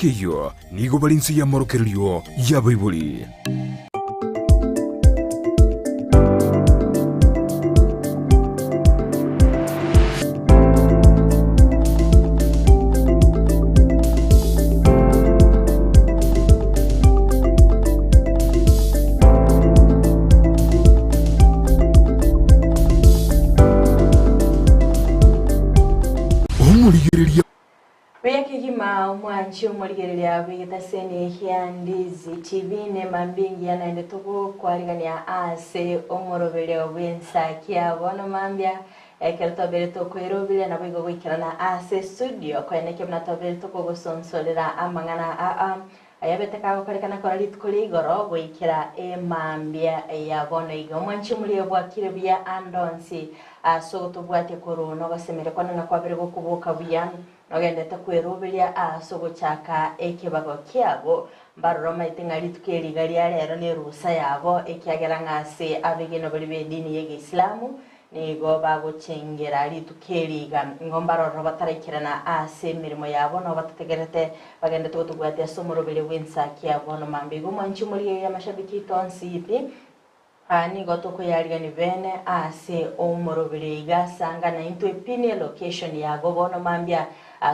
Engaki eyio nigo bare inse y'amorokererio y'abaibori. Omorigereria. Buya kegima omwanchi omorigereria bw'egetaseni gia Ndizi TV nemambia engiya naende togokwarigania ase omoroberio bw'ensakia bono mambia ekero twabeire tokoeroberia naboigo goikerana ase estudio koenekia buna twabeire tokogosonsorera amang'ana aa Ayabete kagokorekana kora rituko ria igoro goikera emambia ya bono iga. Omwanchi omoria bwakire buya ande onsi ase ogotobwatia korwa nogosemeria kwane ng'a kwabere gokoboka buya, nogendete kweroberia ase ogochaka ekebago kiabo. Mbarore omaete ng'a rituko eri iga ria rero nerusa yabo, ekiagera ng'a ase abegenwa baria b'edini y'Egeislamu Nigo bagochengera rituko eri iga, nigo mbarororo bataraikerana ase emeremo yabo, nabo batategerete bagendete gotobwatia ase omorobere bw'ensaki ya bono mambia. Igo mwanche omorigereria amashabiki aito onsi pi, aa nigo tokoyarigani bene ase omorobere iga asanga naintwe pi ne location yago bono mambia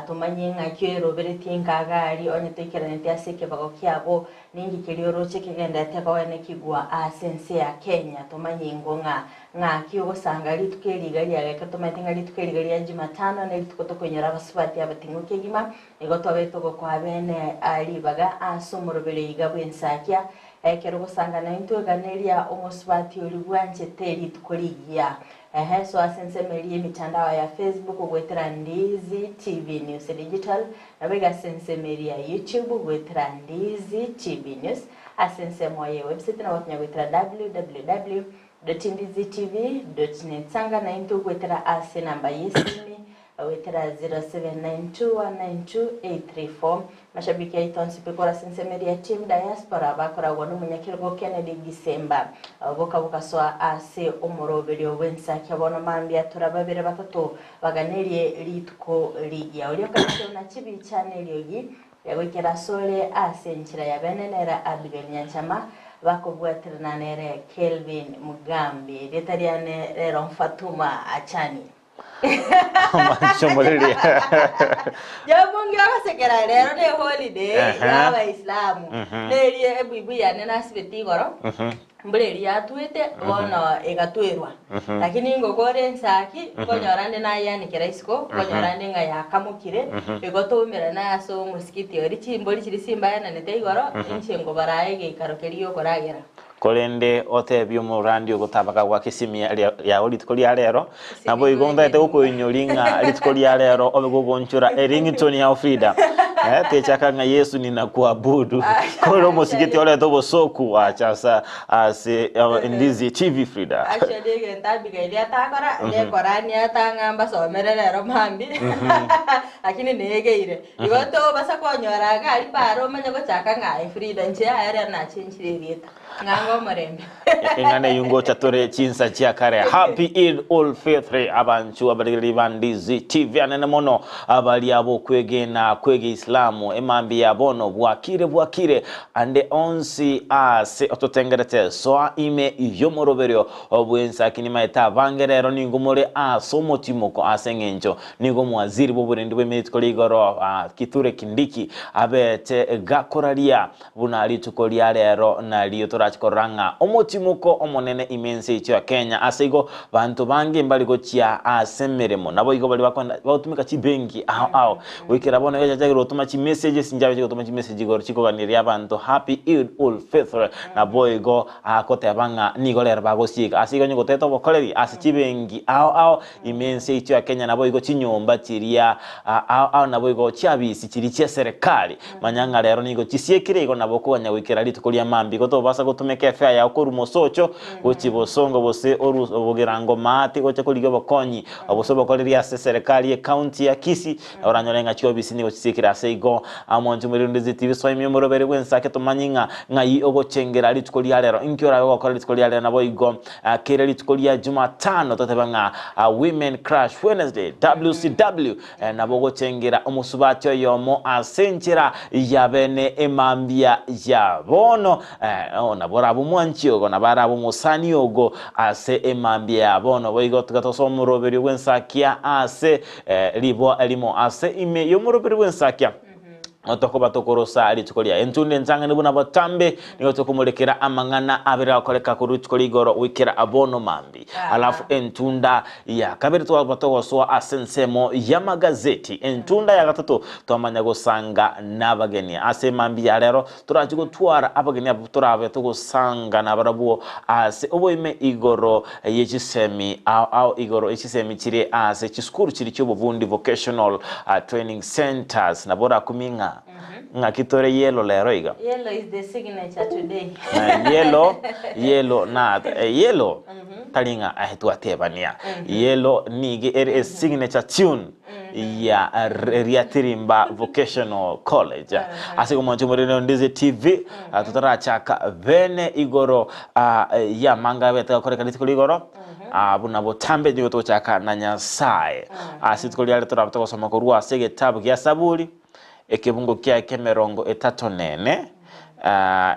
tomanye ng'aki oeroberetie nka gari onye toikeraneti ase ekebago kiabo ninki keria oroche kegendete koenekigwa ase ense ya Kenya tomanye ingo ng'a Ng'aki ogosanga rituko eri iga riageka tomaete ng'a rituko eri iga ria Jumatano nerituko tokoinyora abasubati abating'u kegima, nigo twabeire togokoa bene ribaga ase omorobere iga bw'ensakia. Ekero ogosanga naintwe ganeria omosubati oria bwanchete rituko rigiya. Ehe, soa ase ensemo eria y'emitandao ya Facebook goetera Ndizi TV News Digital, nabo iga ase ensemo eria ya YouTube goetera Ndizi TV News, ase ensemo ye website nabo okonya goetera www. Ndizitv. Net Sanga naintwe goetera ase enamba y'esimi goetera 0792192834. Mashabiki aito onsi pi korwa ase ensemo eria Team Diaspora bakoragwa nomonyakerogo Kennedy Gisemba. Boka bokasoa ase omoroberio bw'ensakia bono mambia tora babere batato baganerie rituko rigiya. Oria okabeche buna chibicha neriogi Yagoikera asore ase enchera ya bene nere Abigail Nyanchama, bakobwaterana nere Kelvin Mugambi. Erieta riane rero Fatuma Achani. Omwanchomoreri. Jabungi ogosekera rero ne holiday Ehe. ya abaislamu. Mhm. Nerie ebuibui yane nasibete igoro. Mhm. Mbura eria yatwete, bono egatwerwa. Lakini ngokora ensaki, nkonyora nde nayeanekera isiko, nkonyora nde ng'a yakamokire, igo twaumerana ase omosikiti oria, chimbori chiria chimbayananete igoro, inche nkobaraa egeikaro keria giokoragera. Korende otebie omorandi ogotabaka goaka esimi yao rituko ria rero, Naboigo ntagete gokoinyori ng'a rituko ria rero obe gogonchora eringtone yao Frida. Eh, techaka ng'a Yesu ninakuabudu. Kore omosigiti orete obosoku acha asa ase eh, Ndizi TV Frida. Actually egento Abigail atakora, nekorani atang'a mbasomere rero mambia, lakini negeire. Igo tobasa konyora iga aria paro omanye gochaka ng'a aye Frida inche yaya rero nachenchire erieta. Ng'anga omorembe. Eng'ana eyio ngocha tore chinsa chia kare. Happy Eid ul Fitri abanchu abarigereria ba Ndizi TV anene mono abaria abokwegena kw'Egeislamu emambia ya bono bwakire bwakire ande onsi ase ototengerete soa ime y'omoroberio bw'ensaki nimaete abange rero nigo more ase omotimoko ase eng'encho Nigo omowaziri bw'oborendi bw'ime rituko ria igoro Kithure Kindiki abete gakoraria buna rituko ria rero nario torache korora ng'a omotimoko omonene ime ense yaito ya Kenya. Ase igo banto bange mbari gochia ase emeremo naboigo baria bakoenda bagotumeka chibenki ao ao goikera bono iga chiachakire gotoma chimessages nchiabeche gotoma chimessage igoro chikoganeria abanto Happy Eid ul Fitr naboigo agoteba ng'a nigo rero bagosieka. Ase igo onye goteta obokoreri ase chibenki ao ao Ime ense yaito ya Kenya naboigo chinyomba chiria ao ao naboigo chiabisi chiria chia serikali. Manya ng'a rero nigo chisiekire igo nabo okoganya goikera rituko ria mambia. Igo tobasa gotumeka efare yao korwa mosocho gochia bosongo gose oru bogirango maate gocha korigia obokonyi gose obokoreri ase serikali ye county ya Kisii. Nabo oranyore ng'a chiobisi nigo chisiekire ase. Ase igo, omonto omoriri onde tibisoa ime omorobere bw'ensake tomanye ng'a ng'ai ogochengera rituko ria rero. Inki orabe gokora rituko ria rero? Naboigo kera rituko ria Jumatano totebe ng'a Women Crush Wednesday, WCW, nabo ogochengera omosubati oyomo ase enchera ya bene emambia ya bono. Nabo orabe omwanchi ogo, nabo arabe omosani ogo ase emambia ya bono. Boigo tiga tosome omoroberio bw'ensakia ase riboa erimo ase ime y'omoroberio bw'ensakia. Tokoba tokorosa rituko riaye entunde entang'ani buna botambe, nigo tokomorekera amang'ana abere agokoreka korwa rituko rigoro goikera bono mambia. Alafu entunda ya kabere twaba togosoa ase ensemo y'amagazeti. Entunda ya gatato twamanya gosanga nabageni. Ase mambia ya rero torachi gotwara abageni abwo torabe togosanga nabarabwo ase oboime igoro ye chisemi ao ao igoro ye chisemi chire ase chisukuru chiria chi'obobundi vocational training centers. Nabo orakumie ng'a ng'aki tore yellow rero iga. Yellow is the signature today. Yellow, yellow na yellow tari ng'a aye twatebania. Yellow nigo ere esignature tune ya Riatirimba Vocational College. Ase igo mwanche omorende o Ndizi TV, totarachaka bene igoro y'amanga abete gakoreka rituko rigoro, buna botambe nigo togochaka na Nyasae. Ase rituko riare torabe togosoma korwa ase egetabu gia Saburi, ekebungo kiaye ki'emerongo etato nene,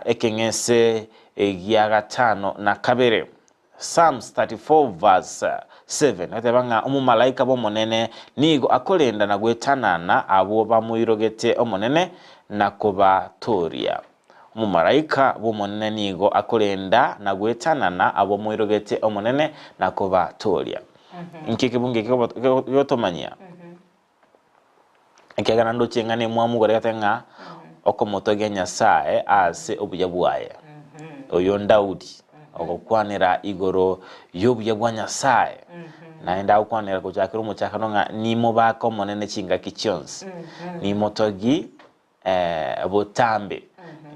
ekeng'ese gia gatano na kabere. Psalms 34 verse 7, Egoteba ng'a omomalaika bw'Omonene nigo akorenda na goetanana abwo bamoirogete Omonene na kobatooria. Omomalaika bw'Omonene nigo akorenda na goetanana abwo bamoirogete Omonene na kobatooria. Inki ekebungo eke kegotomanyia? Ekiagera ndoche ng'a nemwamu goregete ng'a okomotogia Nyasae ase obuya bwaye. Oyo Daudi ogokwanera igoro y'obuya bwa Nyasae, naende agokwanera gochakera omochakano ng'a nimobake Omonene chingaki chionsi, nimotogie botambe.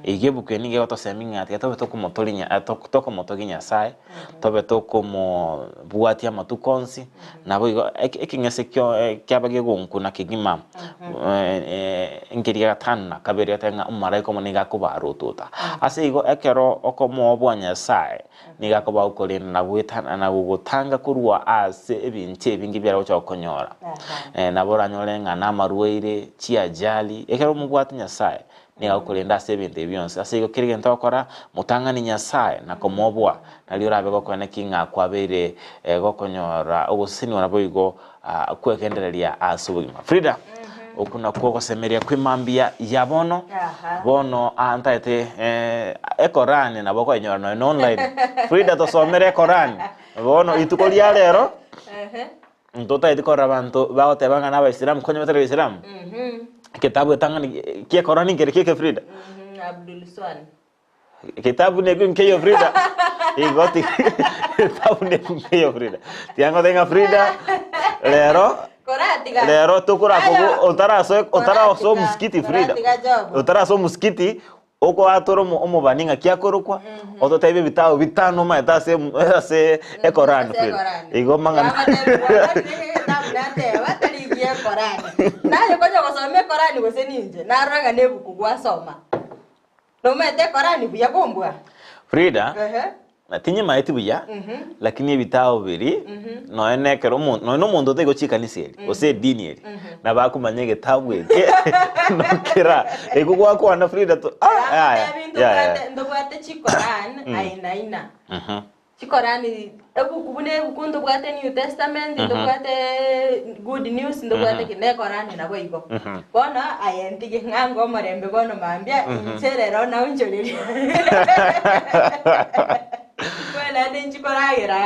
Eyio ebuku eye nigo egotosemia ng'a tiga tobe tokomotoria tokomotogia Nyasae, tobe tokomobwatia amatuko onsi, naboigo ekeng'ese kiaba gegonkuna kegima nkeria gatano na kabere egoteba ng'a omomalaika omonene nigo akobarotota. Ase igo ekero okomoboa Nyasae, nigo akoba okorenda na goetana na gogotanga korwa ase ebinto ebinge biare gocha gokonyora. Nabo oranyore ng'a namarwaire, chiajali, ekero omobwate Nyasae, nigo agokorenda ase ebinto ebi bionsi. Ase igo kera egento ogokora, motang'ani Nyasae na komoboa, nario orabe gokora naki ng'a kwabeire gokonyora ogosesenigwa naboigo kwegendereria ase obogima. Frida, Okwo nakwo ogosemeria kw'emambia ya bono. Bono aa ntaete ekorani nabo okoyenyora nonya na online. Frida tosomere ekorani. Bono rituko ria rero, ntotaeti korora abanto bagoteba ng'a na abaisilamu konya batari abaisilamu. Eketabu etang'ani kia ekorani nkere ki eke Frida? Abdul Swani. Kitabu neku nkeiyo Frida. Igo ti kitabu neku nkeiyo Frida. Tiga ngotebi ng'a Frida rero Koratiga. rero tokorakobo Aya. otarasoe otarasoa Koratiga. omosikiti Frida. Koratiga job. Otarasoa omosikiti okoatora omo omobani ng'aki akorokwa ototebie ebitabu bitano omanyete ase ase ekorani Ase Frida. Ekorani. Igo mang'ana Naye konya gosoma ekorani gose ninche, narora ng'a nebuku gwasoma. Nomaete Ekorani buya kombua? Frida, Ehe. na tinyimaeti buya, lakini ebitabu biri, nonya na ekero omo nonya na omonto otari gochia ekanisa eri, gose edini eri, nabo akomanya egetabu eke, nokera eko gwakwana Frida to ah yaya, Nagotebi yaya. ntobwate ntobwate chikoran aina aina. Chikorani, ebuku buna ebuku ntobwate New Testament, ntobwate Good News, ntobwate ki, na Ekorani nabo igo. Bono aye ntige ng'a ng'a omorembe bono mambia, inche rero naonchoreria. Bono naende inchi koragera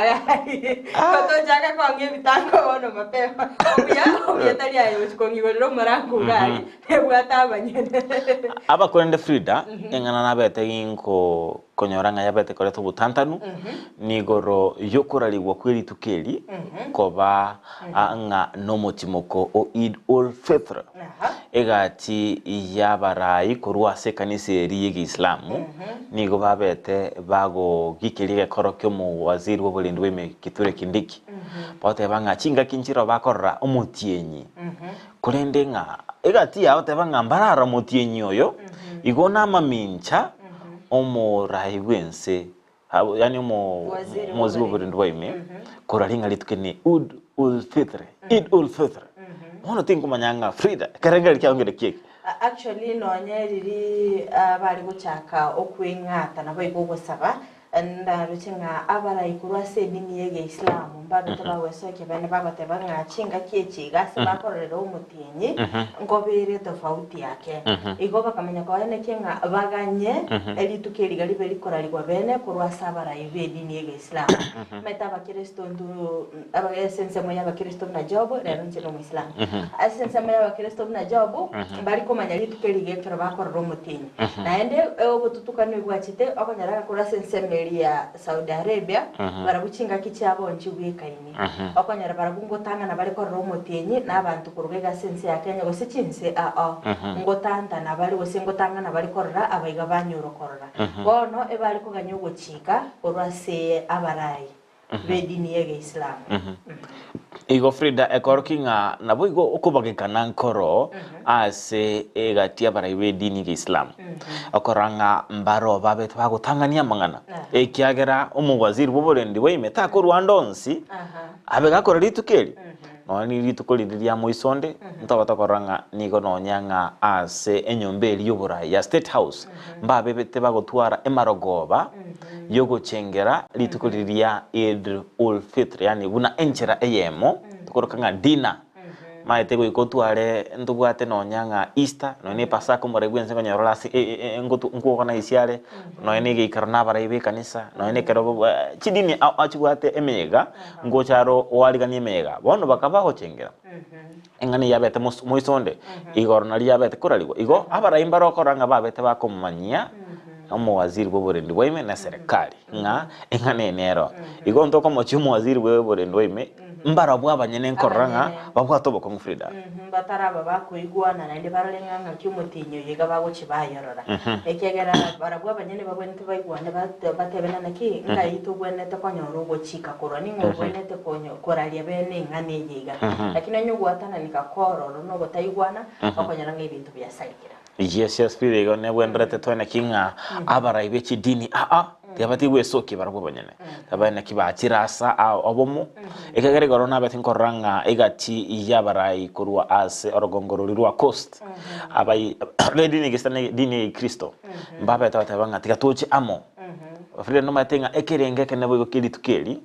iga gotochaka kong'a ebitango bono mapema, obuya obuya tari aye gochi kong'igorera omorango iga aria, nebwate abanyene. Abakorende Frida, eng'ana nabete ginko konyora ng'a yabete koreta obotantanu, nigoro y'okorarigwa kwe rituko eri koba ng'a nomotimoko o Eid ul Fitr, egati y'abarai korwa ase ekanisa eri y'Egeisilamu nigo babete bagogikeria egekoro ki'omowaziri bw'oborendi bwa ime Kithure Kindiki, bagoteba ng'a chingaki nchireo bakorora omotienyi. Korende ng'a egati yao teba ng'a mbarara omotienyi oyo, igo namamincha omorai bw'ense, yaani Waziri omozi bw'oborendi bwa ime, korwa ring'a rituko eri ne Eid ul Fitr, Eid ul Fitr. Bono tinkomanya ng'a Frida, ekerengererio kiao nkere ki eke? Actually nonye riria bare gochaka okweng'ata naboigo ogosaba, Ndaroche ng'a abarai korwa ase edini y'Egeislamu mbabete bagwesokia bene bagoteba ng'a chingaki echi iga ase bakororera omotienyi nkobeere etofauti yake. Igo bakamanya koenekia ng'a baganye rituko eri iga ribe rikorarigwa bene korwa ase abarai b'edini y'Egeislamu. Omanyete abakeresto intwe ase ensemo y'abakeresto buna Job, rero inche nomoislamu. Ase ensemo y'abakeresto buna Job, mbari komanya rituko eri iga ekero bakorora omotienyi. Naende obotutukanu bwachete okonyora ng'a korwa ase ensemo eria ya Saudi Arabia, barabwo chingaki chiabo nchigwekaini. Okonyora barabwo ngotang'ana bare korora omotienyi na abanto korwa iga ase ense ya Kenya gose chinse ao, ngotantana bare gose ngotang'ana bare korora abaiga banyora okorora. Bono ebare koganya ogochika korwa ase abarai b'edini y'Egeislamu. Igo Frida, ekorokia ng'a naboigo okobagekana nkoro ase egati y'abarai b'edini y'Egeislamu, okorora ng'a mbaro babete bagotang'ania amang'ana, ekiagera omowaziri bw'oborendi bwa ime takorwa ande onsi abe gakora rituko eri, nonya ni rituko riria ria moiso onde, ntoba tokorora ng'a nigo nonya ng'a ase enyomba eria y'oborai ya State House, mbabebete bagotwara emarogoba y'ogochengera rituko riria Eid ul Fitr, yaani buna enchera eyemo tokoroka ng'a dinner. Maete goika otware ntobwate nonya ng'a Easter, nonya na epasaka omorai bwensi okonyora ore ase nkoorganize are, nonya na egeikaro na abarai ba ekanisa, nonya na ekero chidini ao ao chibwate emeyega, ngocha aro oariganie emeyega. Bono bakaba bagochengera. Eng'ana eyio yabete moiso onde, igoro nario yabete korarigwa. Igo abarai mbare okorora ng'a babete bakomomanyia omowaziri bw'oborendi bwa ime na eserekari, ng'a eng'ana eye nero. Igo ntokomochia omowaziri bw'oborendi bwa ime, mbarabwo abanyene nkorora ng'a babwate obokong'u Frida. Bataraba bakoigwana naende barore ng'a ng'aki omotienyi oyo iga bagochia bayorora. Ekiagera barabwo abanyene babwenerete baigwane batebene naki nkai togwenerete konyora ogochika korwa, ning'o ogwenerete koraria bene eng'ana eye iga. Lakini onye ogwatananika kororo na ogotaigwana, okonyora ng'a ebinto biasarikire. Yes, yes, Frida, igo nebwenerete toeneki ng'a abarai be chidini aa tibabatie gwesokia barabwo abanyene, tabaeneki bachire asa obomo, ekiagera igoro nabete nkorora ng'a egati y'abarai korwa ase orogongo roria rwa Coast, abai b'edini gese na edini ya Kristo, mbabete bateba ng'a tiga toche amo. Frida nomanyete ng'a ekerengo ekenene boigo kia rituko eri,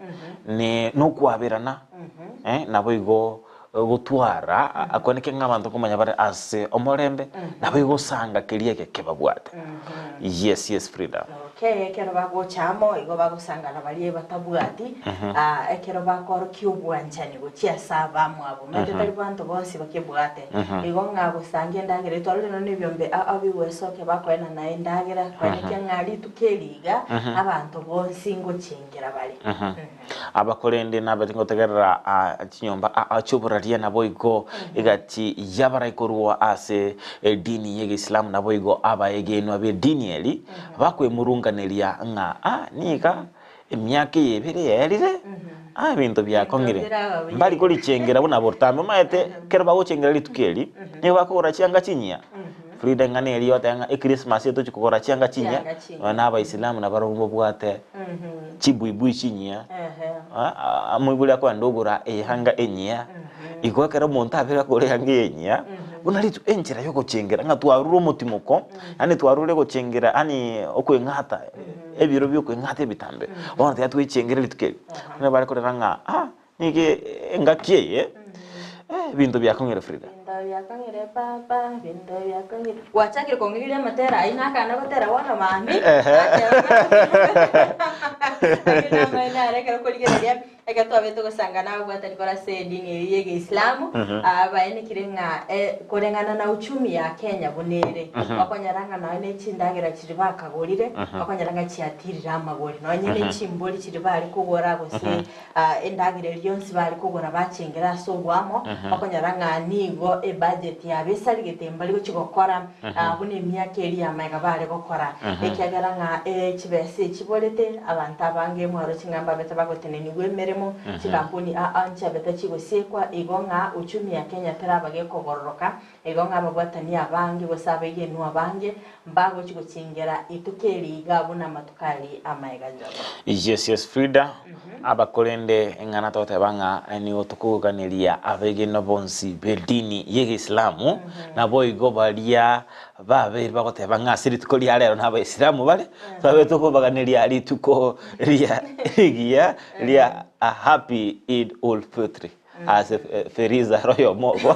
ne nokwaberana, naboigo gotwara akwaneke ng'a abanto nkomanya bare ase omorembe, naboigo gosanga keria egeke babwate. Yes, yes Frida. Okay, ekero bagocha amo igo bagosangana baria batabwati, ah, ekero bakorokia obwanchani gochia ase abamwabo, omanyete tari banto bonsi bakebwate, igo ng'a gosanga endagera etwarire nonya na ebiombe ao bigwesokia bakoenana endagera, koenekia ng'a rituko eri iga abanto bonsi ngochengera bare. Aba korende nabete ngotegerera chinyomba chi'oboraria naboigo egati y'abarai korwa ase edini y'Egeisilamu naboigo abaegenwa b'edini eri bakwemurunganeria ng'a ah niga emiaka eye ebere yaerire ah ebinto biakong'ire mbari korichengera buna botambe omanyete ekero bagochengera rituko eri nigo bakogora chianga chinyia Frida ing'ana eria ogoteba ng'a echristmas eye tochi kogora chianga chinyia nonya na abaisilamu nabarobwo mbabwate chibuibui chinyia, moibori akogenda ogora eyanga enyia, igo ekero omonto abeire akogora eyanga eye enyia, buna rituko enchera ya ogochengera ng'a twarure omotimoko, yaani twarure gochengera yaani okoeng'ata ebiro bia okoeng'ata ebitambe, bono tiga twechengere rituko eri. Buna bare korera ng'a ah. Nigo engaki eye ebinto biakong'ire Frida. Binto biakong'ire papa, binto biakong'ire. Gwachakire kong'igeria amatera ayio nakana gotera bono mambia. Lakini namaene are ekero korigereria ekero twabete gosangana ababwatani korwa ase edini eyio ya egeislamu, baenekire ng'a koreng'ana na uchumi ya Kenya buna ere, okonyora ng'a nonya ne chindagera chiria bakagorire, okonyora ng'a chiatirire amagori, nonya ne chimbori chiria bare kogora gose Endagera eria yonsi bare kogora bachengera ase oboamo, okonyora ng'a nigo ebudget yabo esarigete mbari gochia gokora buna emiaka eria ya magega bare gokora, ekiagera ng'a chibesa echi chiborete, abanto abange mwaroche ng'a mbabete bagotenenigwa emeremo. ekemo, chikampuni aa nchiabete chigosiekwa igo ng'a uchumi ya Kenya teraba gekogororoka, igo ng'a ababwatani abange gose abegenwa abange mbagochi gochingera ituko eri iga buna amatuko aria amaega njogo. Yes yes Frida, aba korende eng'ana togoteba ng'a nigo tokoganeria abegenwa bonsi b'edini y'Egeisilamu, naboigo baria babeire bagoteba ng'a ase rituko ria rero n'Abaisilamu bare, twabe tokobaganeria rituko ria rigiya ria a happy Eid ul Fitri ase Feriza ere oyomo obo.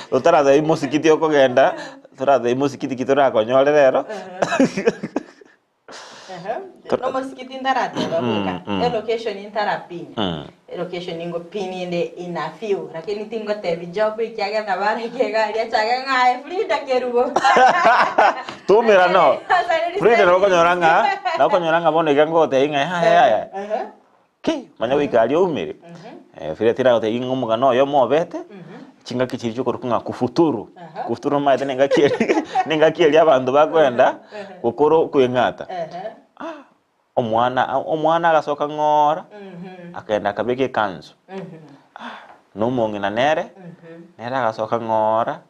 Totaratebia mosikiti okogenda, toratebia mosikiti ki torakonyore rero. Nomosikiti ntarateba bweka, elocation ntarapinya, elocation ningopini inde in a few, lakini tingotebi job ekiagera nabo areke iga aria achake ng'a aye Frida Kerubo. Tumira no. Frida nabo okonyora ng'a, nabo okonyora ng'a bono iga ngogotebi ng'a yaya yaya. Ki, manya goika aria oumire. Frida tiragotebi ng'a omogano oyomo obete, chingaki chiria chikorokwa ng'a kufuturu. Kufuturu omanyete na engaki eria, na engaki eria abanto bakoenda gokora okoeng'ata. Ah, omwana omwana agasoka ng'oora, akaenda akabeka ekanzu. Ah, na omong'ina nere, nere agasoka ng'oora,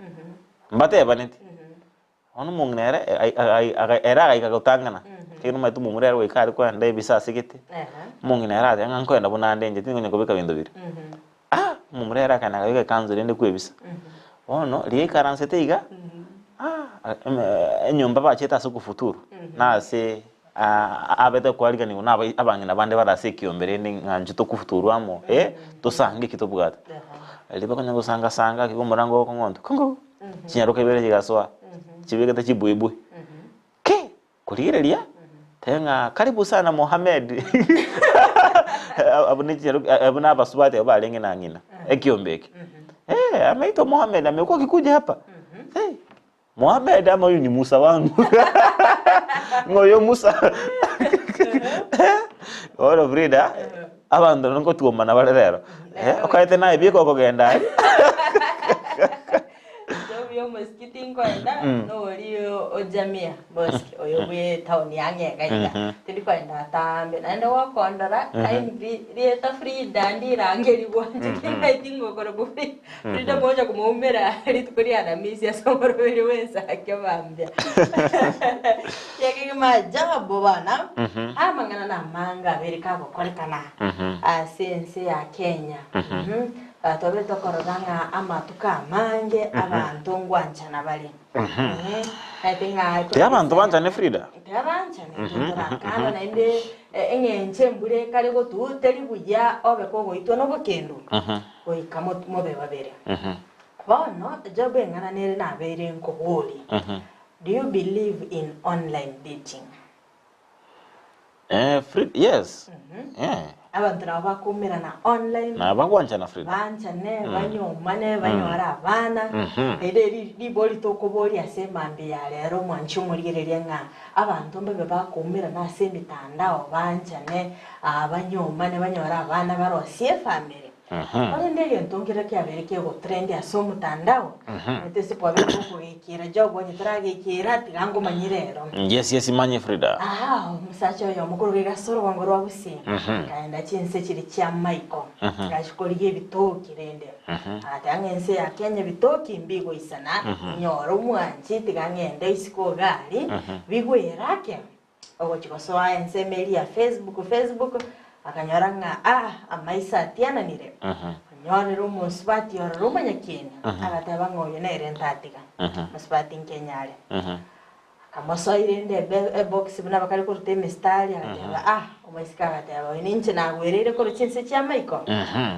mbatebaneti. Bono omong'ina ere ere agaika gotang'ana, ekiagera omanyete omomura ere goika are koenda ebisa ase gete, omong'ina ere agateba ng'a nkoenda buna ande inche tinkonya kobeka binto biria. Ah! Omomura ere akaenda akabeka ekanzu rende kwebisa. Bono riria aikaransete iga, ah! enyomba bachete ase okofuturu, na ase abete kwariganiwa na abang'ina bande bare ase ekiombe rende ng'a inche tokofuturu amo, eh, tosange eki tobwate. Riria bakonya gosanga sanga, igo omorango ogokong'ontwa kong'u. Chinyaroka ibere chigasoa, chibegete chibuibui. Ki! Korigereria, tebe ng'a karibu sana Mohamed. Abwo ne chinyaroka abwo na abasubati abwo barenge na ng'ina, ekiombe eke. Eh, ameitwa Mohamed amekuwa akikuja hapa. Eh, Mohamed ama huyu ni Musa wangu. Ng'a oyo Musa. Bono Frida, abanto nkotuomana bare rero. Eh, okaete naye bieka okogenda aria. Obuya omosikiti nkoenda nori o Jamia Mosque oyo bwe etown ya ng'enga iga. Tindi koenda atambe naende gokondora kindly rieta Frida ndirangerigwa inche timanyeti ngokorokwa Frida. Frida mogocha komoumera rituko ria Aramisi ase omoroberi bw'ensake mambia. Kiagera maajabu bono amang'ana namange abere kagokorekana ase ense ya Kenya. Twabire tokorora ng'a amatuko amange abanto ngwanchana bare. Naete ng'a Tiga abanto banchane Frida. Tiga banchane torakana naende eng'encho embura ekare gotwa teri buya obe kogoitwa nobokendu goika mobe babere. Bono Job eng'ana nere nabeire nkoboria, do you believe in online dating? Eh, Frida, yes. Eh. Abanto nabo bakoumerana online. Na bagwanchana Frida. Banchane, banyomane, banyore abana. Ere ri- ribori tokoboria ase emambia ya rero omwanchi omorigereria ng'a abanto mbabe bakoumerana ase emitandao banchane, ah, banyomane, banyore abana barosie efamiri. Korende egento nkere kiabeire kegotrend ase omotandao, omanyete ase kwabeire gokogekera Job onye toragekera tiga ngomanye rero. Yes, yes, manye Frida. Aha, omosacha oyomo korwa iga ase orogongo rwa Gusii, akaenda chinse chiria chia Maiko, agachia korigia ebitoki rende. Agateba ng'a ense ya Kenya ebitoki mbigoisana, inyore omwanchi tiga ng'ende isiko iga aria, bigwere ake. Ogochia gosoa ensemo eria ya Facebook Facebook, akanyora ng'a ah, amaiso atiananire. Onyorire omosubati ororo omonyakieni, agateba ng'a oyo nere ntatiga, mosubati nkenyare. Akamosoa rende ebe ebox buna bakare koruta emistari, agateba ah, omoiseke agateba oyo ninche nagwereire korwa chinse chi'amaiko,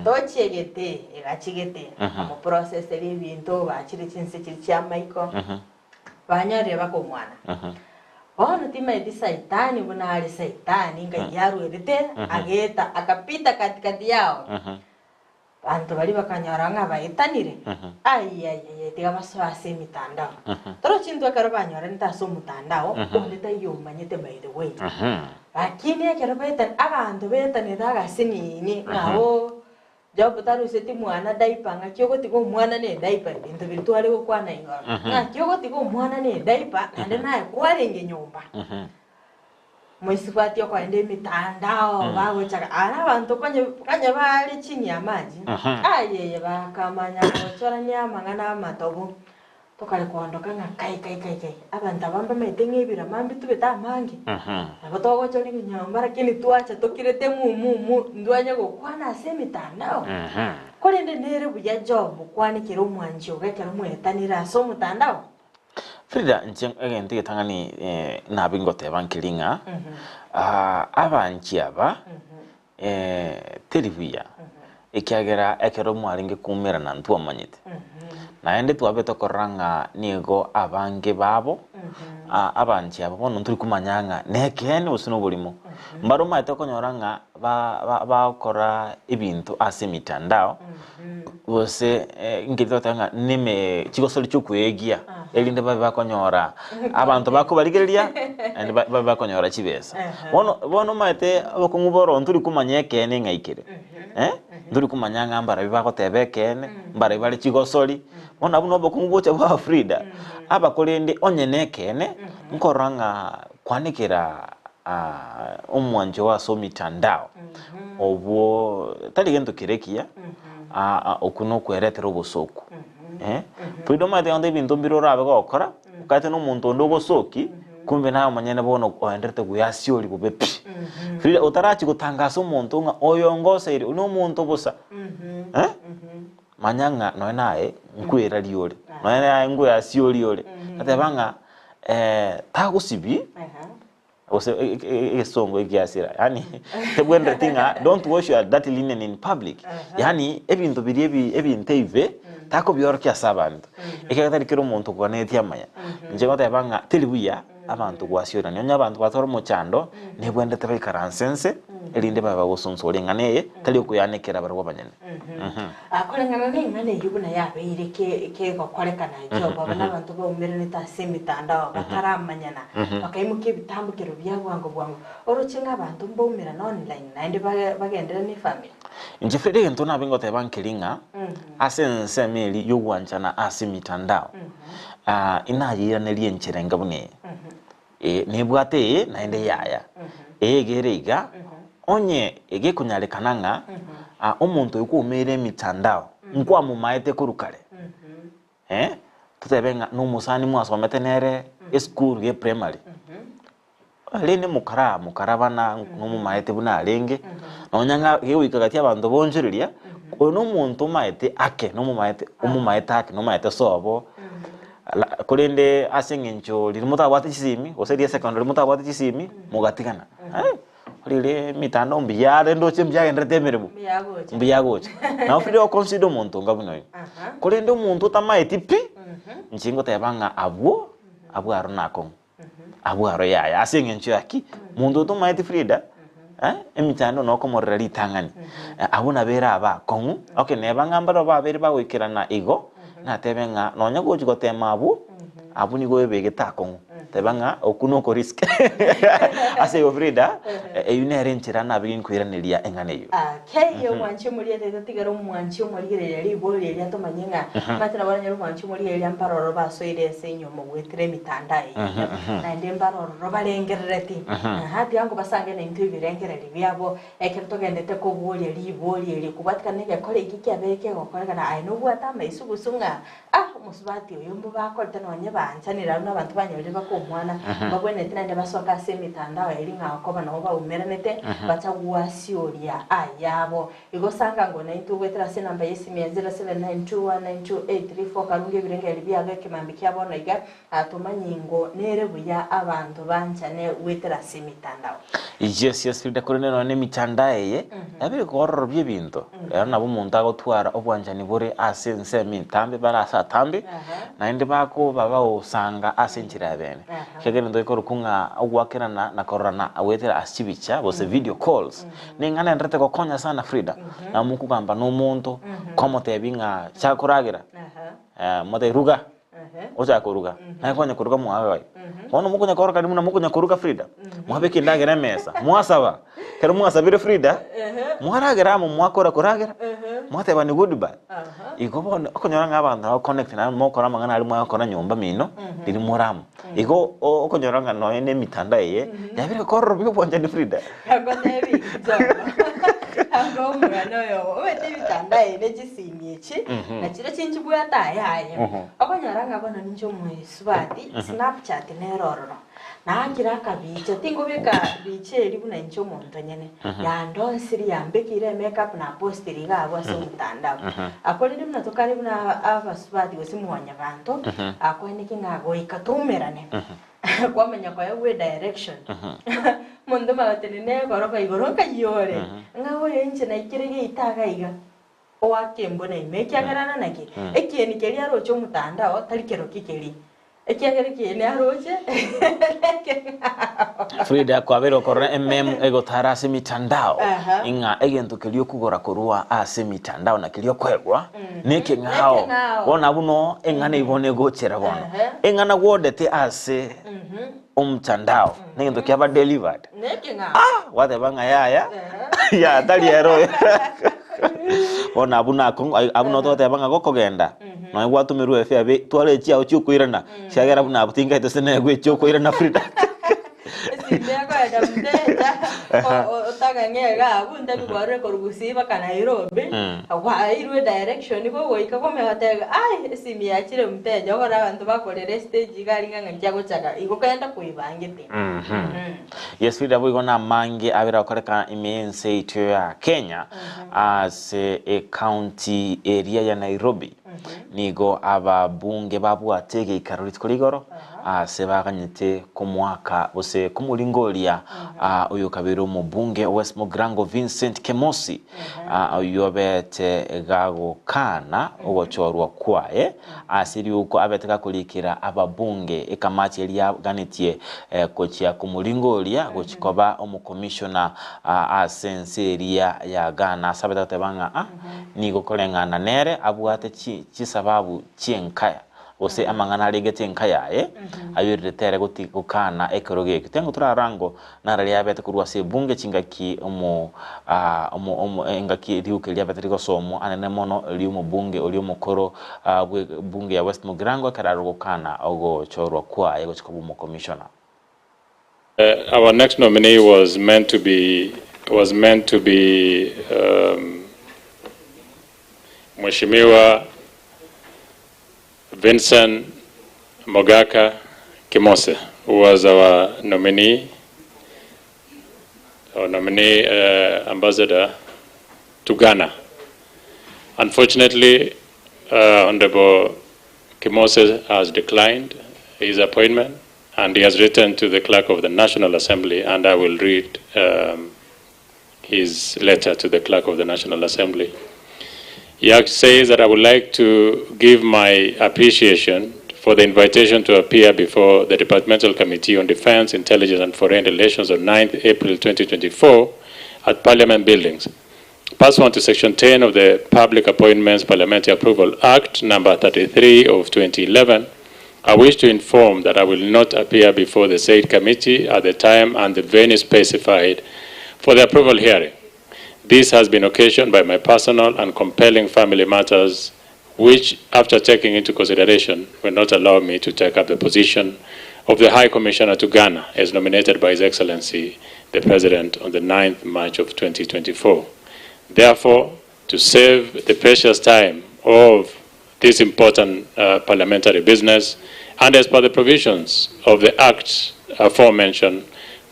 tochiegete, egachigete. Akamoprocesseria ebinto, bachire chinse chiria chi'amaiko. Banyorire baka omwana. Bono timaeti Saitani buna are Saitani, ngai arwerete, ageta, akapita katikati yao. Abanto baria bakanyora ng'a baetanire, ai ai ai ai, tiga basoe ase emitandao. Torochi intwe ekero banyoranete ase omotandao, onde taiyo omanyete by the way. Lakini ekero baetani, abanto baetanete agasinini ng'a oo. Job taruseti mwana diaper, ng'aki ogotiga omwana ne diaper, ebinto biria tware gokwana igoro, ng'aki ogotiga omwana ne diaper naende naye kwarenge nyomba. Moisibwati okoenda emitandao bagochaka ara abanto konye konye bare chini ya maji ayeye bakamanya gochorania amang'ana amatobu tokare koondoka ng'a kai kai kai kai abanto aba mbamaete ng'a ebirama mbitubete amange nabo togochora ebinyomba lakini twacha tokirete mumumu ntwanye gokwana ase emitandao korende nere buya Job kwanekera omwanchi ogo ekero mwetanire ase omotandao. Frida, inche egento egetang'ani nabe ngoteba nkeri ng'a abanchi aba teri buya, ekiagera ekero mwarenge koumerana ntwamanyete. Naende twabete korora ng'a nigo abange babo abanchi aba bono ntori komanya ng'a nekeene gose noborimo. Mbare omanyete okonyora ng'a ba bagokora ebinto ase emitandao. Gose inki togoteba ng'a neme chigosori chi'okweegia, erinde babe bakonyora abanto bakobarigereria naende babe bakonyora chibesa. Bono bono omanyete obokong'u boro ntori komanya ekeene ng'a ikere, ntori komanya ng'a mbarabwo bagoteba ekeene, mbarabwo bare chigosori, bono abwo na obokong'u gocha bwa Frida, aba korende onye na ekeene, nkorora ng'a kwanekera omwancho oo ase omitandao, obwo tari gento kere ekiya, okwo nokweretera obosooku. Frida omanyete gento ebinto mbire orabe gokora, okagete na omonto onde ogosoki, kumbe naye omonyene bono oenderete goyasioria bobe pi. Frida otarachia gotangasa omonto ng'a oyo ongoseire, oyio nomonto bosa, manya ng'a nonye naye nkweraria ore, nonye naye nkoyasioria ore, nateba ng'a tagosibi gose egesongo egiasira yaani tebwenereti ng'a don't wash your dirty linen in public yaani ebinto biria ebi ebinto ebibe takobiorokia ase abanto, ekiagera tari kera omonto okoganetie amaya. Inche ngoteba ng'a teri buya abanto gwasiorania, onye abanto batware omochando, nebwenerete baikaranse nse, erinde babe bagosonsora eng'ana eye, tari okoyanekera barabwo abanyene. Koreng'ana neng'ana eyio buna yabeire ke kegokorekana Job, aba nabanto baumeranete ase emitandao bataramanyana, bakaimokia ebitambokero bia bwango bwango. Oroche ng'a abanto mbaumerane online naende bage bagenderere ne efamiri? Inche Fred egento nabe ngoteba nkeri ng'a ase ensemo eria yogwanchana ase emitandao, inayeiranerie enchera enga buna eye. Ee, nebwate ee, naende yaya. Ee iga ere iga, onye egekonyarekana ng'a omonto oyo kwaumeire emitandao, nkwamomaete korwa kare, eh, totebe ng'a nomosani mwasomete nere esukuru ya eprimary, rende mokara mokarabana nomomaete buna arenge, nonya ng'a gegoika gati abanto bonchoreria, oyo nomonto omaete ake, nomomaete omomaete ake, nomaete sobo. Korende ase eng'encho riria motabwate chisimi, gose riria secondary motabwate chisimi, mogatigana. Riria emitandao mbuya are ndoche mbuya agenderete emeremo, mbuya agocha. Nabo frida oconsider omonto onga buna oyo. Korende omonto otamaeti pi, inche ngoteba ng'a abwo, abwo aro nakong'u. Abwo aro yaya. Ase eng'encho ya ki? Monto otomaeti Frida, emechando nokomorera ritang'ani. Abwo nabo ere abakong'u. Okay, neba ng'a mbare babeire bagoikerana igo, natebe ng'a nonya gochi gotema abwo, abwo nigo oebegete akong'u. Teba ng'a okwo noko risk. Ase igo Frida, eyio nere enchera nabe ginkoiraneria eng'ana eyio. Kei omwanchi omoriete tatigara omwanchi omorigereria ribori eria tomanye ng'a omanyete nabo oranyore omwanchi omorigereria mbaroro basoire ense enyomo goetera emitandao eye naende mbarororo barengerereti aha tiga nkobasange naintwe ebirengererio biabo ekero togendete koboria ribori eri kobwatikana na egekora eki kiabeire kegokorekana aye nobwate amaiso gose ng'a ah omosubati oyo mbobakorete nonye baanchanire abwo nabanto banyorire baka omwana mbabwenerete naende basoke ase emitandao eria ng'a okoba nabo baumeranete bacha gwasioria ayabo. Igo sanga ngo naintwe goetera ase enamba y'esimi ya 0792192834 karunge ebirengererio biago ekemambia kia bono iga tomanye ngo nere buya abanto banchane goetera ase emitandao. Yes, yes, Frida, korende nonya na emitandao eye, nabo ebikororobia ebinto. Rero nabo omonto agotwara obwanchani bore ase ensemo entambe bare ase atambe, naende bakoba bagosanga ase enchera ya bene. Ekiagera egento gekorokwa ng'a ogoakerana na kororana goetera ase chibicha gose video calls, neng'ana enderete gokonya sana Frida. Nabo mokogamba na omonto, kwamotebia ng'a chaka koragera, motebie ruga. Ochake koruga, naye kwanya koruga mwagaye. Bono mokonya koroka buna mokonya koruga Frida, mwabeka endagera emesa, mwasaba. Ekero mwasabire Frida, mwaragera amo mwakora koragera, mwateba ni goodbye. Igo bono okonyora ng'a abanto nabo connect naende mokora amang'ana aria mwakora nyomba mino, riria more amo. Igo okonyora ng'a nonya na emitandao eye yabire korora obwanchani Frida. Agotebi Job, anga omogano oyo omanyete emitandao eye ne chisimi echi, na chiria chinchibwate aye aye. Okonyora ng'a bono ninche omoesubati, Snapchat nere ororo, naakire akabicha, tingobeka bicha eria buna inche omonto nyene, yandonsirie yambekeire emake up napostire iga abwo ase omotandao. Akorende buna tokare buna abasubati gose mwanyabanto, akoeneki ng'a goika toumerane. Kwamanya koegwa edirection. Omonto magatenena egoroba igoro nkai ore, ng'a oyo inche naikire geita iga iga, oake embuna ime ekiagera ara naki? Ekieni keria aroche omotandao tari keroki keria, ekiagera ekieni aroche nekeng'ao. Frida kwabeire okorora emem egotara ase emitandao Aha. ing'a egento keria okogora korwa ase emitandao na keria okoegwa Nekeng'ao. Nekeng'ao. Bono abwo noo eng'ana eyio bono egochera bono. Ehe. Eng'ana gwodete ase omtandao, negento kiaba delivered. Nekeng'ao. Ah! Gwateba ng'a yaya, Ehe. yaya tari ere oyo. Bono abwo nakong'u ai- abwo noo togoteba ng'a gokogenda, nonye gwatomerwe efare be twara echiao chiokoirana, ekiagera buna abwo tingaete ase negwe echiokoirana Frida. Esimi ekoenda mteja, o- otang'ang'e iga abwo ntabi kwarure korwa Gusii mpaka Nairobi, kwaeirwe direction kogoika komanya goteba ai esimi yachire mteja okore abanto bakorera estage iga aria ng'a ng'aki agochaka igo kogenda koibangete. Yes Frida boigo namange abere agokoreka ime y'ense yaito ya Kenya ase ecounty eria ya Nairobi. Nigo ababunge babwate egeikaro rituko rigoro aase baganyete komoaka gose komoringoria oyokabeire omobunge o West Mugirango Vincent Kemosi oyio obete gagokana ogochorwa kwaye ase riuko abete gakorikera ababunge ekamati eria yaganetie gochia komoringoria gochia koba omokomishona ase ense eria ya Ghana ase abete goteba ng'a Nigo koreng'ana nere abwate chisababu chi'enkaya, gose amang'ana arengete enka yaye, ayoirire tere gokana ekerogo ekio. Tengo torarango nararia abete korwa ase ebunge chingaki omo omo engaki riuka eria abete rigosomwa anene mono ri'omobunge oria omokoro bwe bunge ya West Mugirango ekero are gokana ogochorwa kwaye gochia koba omokomishona. Our next nominee was meant to be was meant to be um, Mheshimiwa Vincent Mogaka Kimose, who was our nominee, our nominee uh, ambassador to Ghana. Unfortunately, uh, Honorable Kimose has declined his appointment and he has written to the clerk of the National Assembly, and I will read um, his letter to the clerk of the National Assembly. He says that I would like to give my appreciation for the invitation to appear before the Departmental Committee on Defense, Intelligence and Foreign Relations on 9th April 2024 at Parliament Buildings. Pursuant to Section 10 of the Public Appointments Parliamentary Approval Act number 33 of 2011, I wish to inform that I will not appear before the said committee at the time and the venue specified for the approval hearing. This has been occasioned by my personal and compelling family matters, which, after taking into consideration, will not allow me to take up the position of the High Commissioner to Ghana as nominated by His Excellency the President on the 9th March of 2024. Therefore, to save the precious time of this important uh, parliamentary business, and as per the provisions of the Act aforementioned,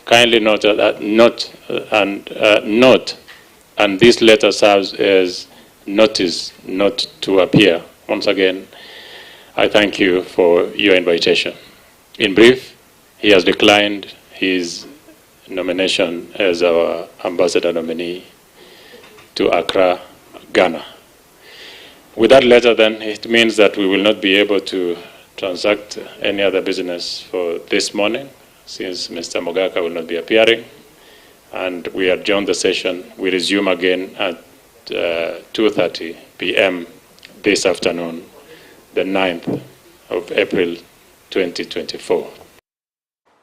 kindly note that note and uh, note, and this letter serves as notice not to appear. Once again, I thank you for your invitation. In brief, he has declined his nomination as our ambassador nominee to Accra, Ghana. With that letter, then, it means that we will not be able to transact any other business for this morning, since Mr. Mogaka will not be appearing. And we adjourn the session. We resume again at 2:30 p.m. this afternoon, the 9th of April 2024.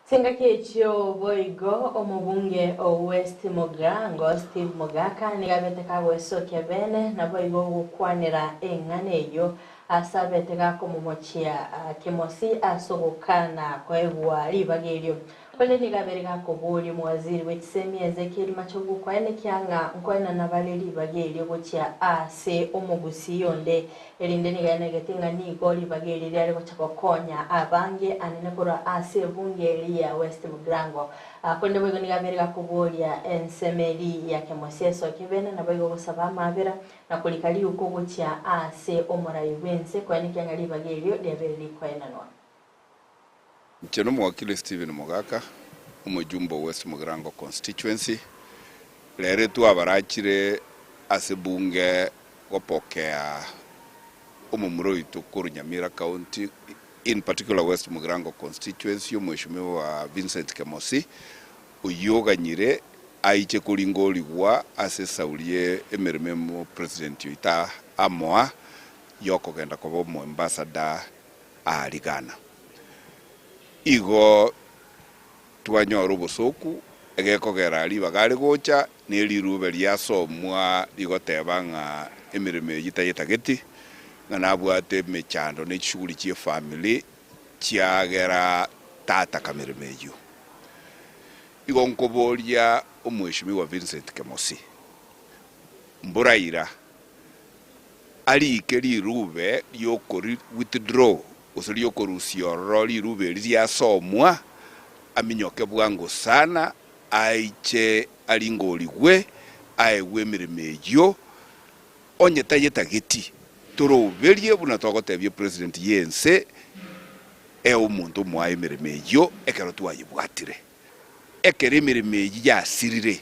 Chingaki echio boigo omobunge o West Mugirango Steve Mogaka nigo abete kagoesokia bene naboigo gokwanera eng'ana eyio. Ase abete gakomomochia Kemosi ase ogokana koegwa ribaga erio. Korende nigo abeire gakoboria omowaziri bwe chisemi Ezekiel Machogu koenekia ng'a nkoenana bare ribaga erio gochia ase omogusii onde, erinde nigo aenegeti ng'a nigo ribaga eri riare gocha gokonya abange anene korwa ase ebunge eri ya West Mugirango. Korende boigo nigo abeire gakoboria ensemo eri ya Kemosi esoke bene naboigo gosaba amaabera na korika riuko gochia ase omorai bw'ense koenekia ng'a ribaga erio riabeire rikoenanwa. Inche nomowakili Stephen Mogaka, omojumbe o West Mugirango Constituency, rero twabarachire ase bunge gopokea omomura oito korwa Nyamira County, in particular West Mugirango Constituency, omweshimiwa Vincent Kemosi, oyio oganyire aiche koringorigwa ase esauri ye emeremo omopresident oito amoa yokogenda koba omoambassador aarigana. Igo twanyora obosooku, egekogera ribaga are gocha, ne riruube riasomwa rigoteba ng'a emeremo eyio tayetageti, ng'a nabwate emechando ne chishughuli chi'efamiri chiagera tataka meremo eyio. Igo nkoboria Omweshimiwa Vincent Kemosi, Mboraira arike riruube ri'okori withdraw gose riokorusia ororo riruube eri riasomwa, aminyoke bwango sana, aiche aringorigwe, aegwe emeremo eyio, onye tayetageti, toroberie buna togotebia president y'ense ee omonto omoae emeremo eyio ekero twayebwatire. Ekero emeremo eyio yasirire,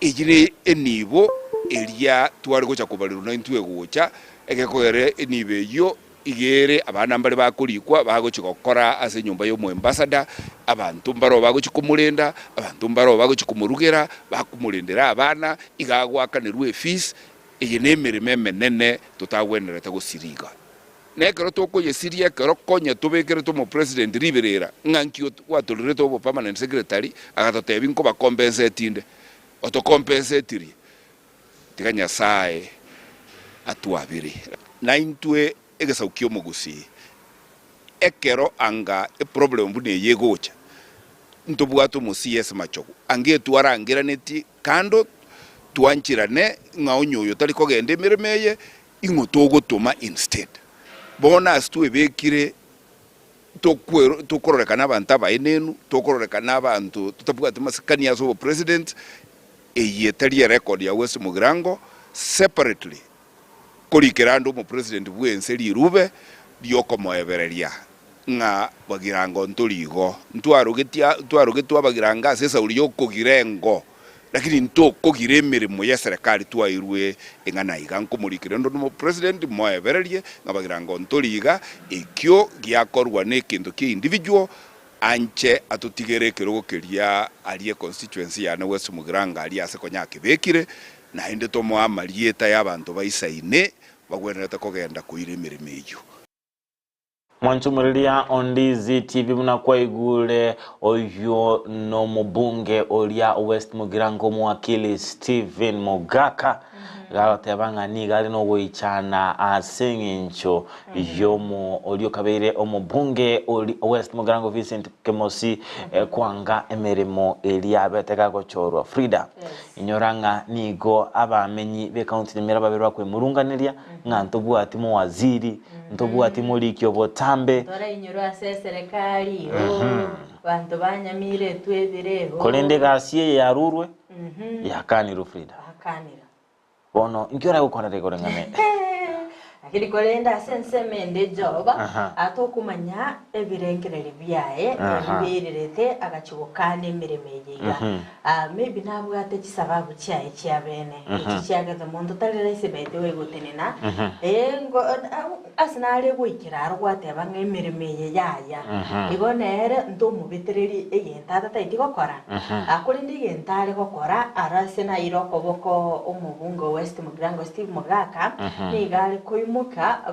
eyio ne enibo eria tware gocha kobarerwa naintwe egocha, egekogera enibo eyio iga ere abana mbare bakorikwa bagochia gokora ase enyomba y'omoambassador, abanto mbaroo bagochia komorenda, abanto mbaroo bagochia komorugera, bakomorendera abana, iga agoakanerwa efees, eye nemeremo emenene totagwenerete gosiria iga. Na ekero tokoyesiria ekero konya tobekerete omopresident riberera ng'a nki gwatorerete obo permanent secretary agatotebia nkobacompensate inde, otocompensetirie, tiga Nyasaye atwabere. Naintwe egesaku ki'omogusii ekero anga eproblem buna eye egocha, ntobwate omo CS Machogu, anga etwarangeraneti kando twancherane ng'a onye oyo tari kogenda emeremo eye, Ing'o togotoma instead? Bono ase twebekire tokwero tokororekana abanto abaenenu, tokororekana abanto totabwati masikani ase obopresident, eye etari erecord ya West Mugirango separately korikera ande omopresident bwense rirube riokomoebereria ng'a Bagirango ntori igo, ntwarogetia ntwarogetwe Abagirango ase esauri yokogira engo. Lakini ntokogira emeremo y'eserekari twairwe ing'ana iga, nkomorikera onde omopresident moebererie ng'a bagirango ntori iga, ekio giakorwa nekinto kia individual, anche atotigere ekerogo keria aria econstituency yane West Mugirango aria ase konya akebekire, naende tomoe amarieta y'abanto baisaine bagwenerete kogenda koira emeremo eyio. Mwanchumuriria Ondizi TV buna kwaigure oyio nomobunge oria West Mugirango omowakili Stephen Mogaka gagoteba ng'a nigo are nogoichana ase eng'encho yomo oria okabeire omobunge ori West Mugirango Vincent Kemosi kwanga emeremo eria abete gagochorwa Frida inyora ng'a nigo abamenyi b'ekaunti Nyamira babere bakwemurunganeria ng'a ntobwati mowaziri Ntobwati moriki obotambe. Torainyorwe ase eserekari, oo, banto banyamiretwe ebire, oo. Korende egasi eye yarurwe, yakanirwe Frida. Bakanirwe. Bono inki oragokorera igoro ng'ana Lakini korende ase ensemo ende Job atokomanya ebirengererio biaye ebibeirerete agachia gokana emeremo eye iga. Maybe nabwate chisababu chiaye chia bene echi chiagete monto tari rahisi by the way gotenena ase nare goikera aro gwateba ng'a emeremo eye yaya igo nere ntomobetereri egento atataeti gokora korende egento are gokora aro ase naire okoboko omobunge o West Mugirango Steve Mogaka nigo are koimoka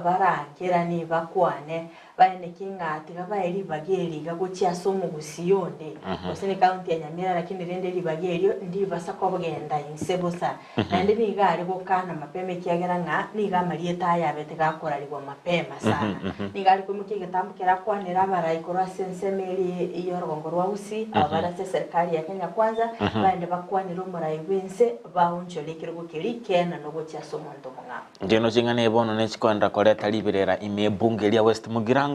barangeranie bakwane. Baeneki ng'a tiga bae ribaga eri iga gochia ase omogusii onde, gose ne county ya Nyamira, lakini rende ribaga erio ndibasa kogenda inse bosa. Naende nigo are gokana mapema ekiagera ng'a nigo amarieta aya abete gakorarigwa mapema sana. Nigo are koimokia egetambo keria akwanere abarai korwa ase ensemo eria y'orogongo rwa Gusii, aba bare ase eserikari ya Kenya Kwanza, baende bakwanere omorai bw'ense baonchore ekerogo keria kiaenanwa gochia ase omonto omong'ao. Ngeno ching'ana ebi bono nechikoenda koreta riberera ime ebunge eria West Mugirango,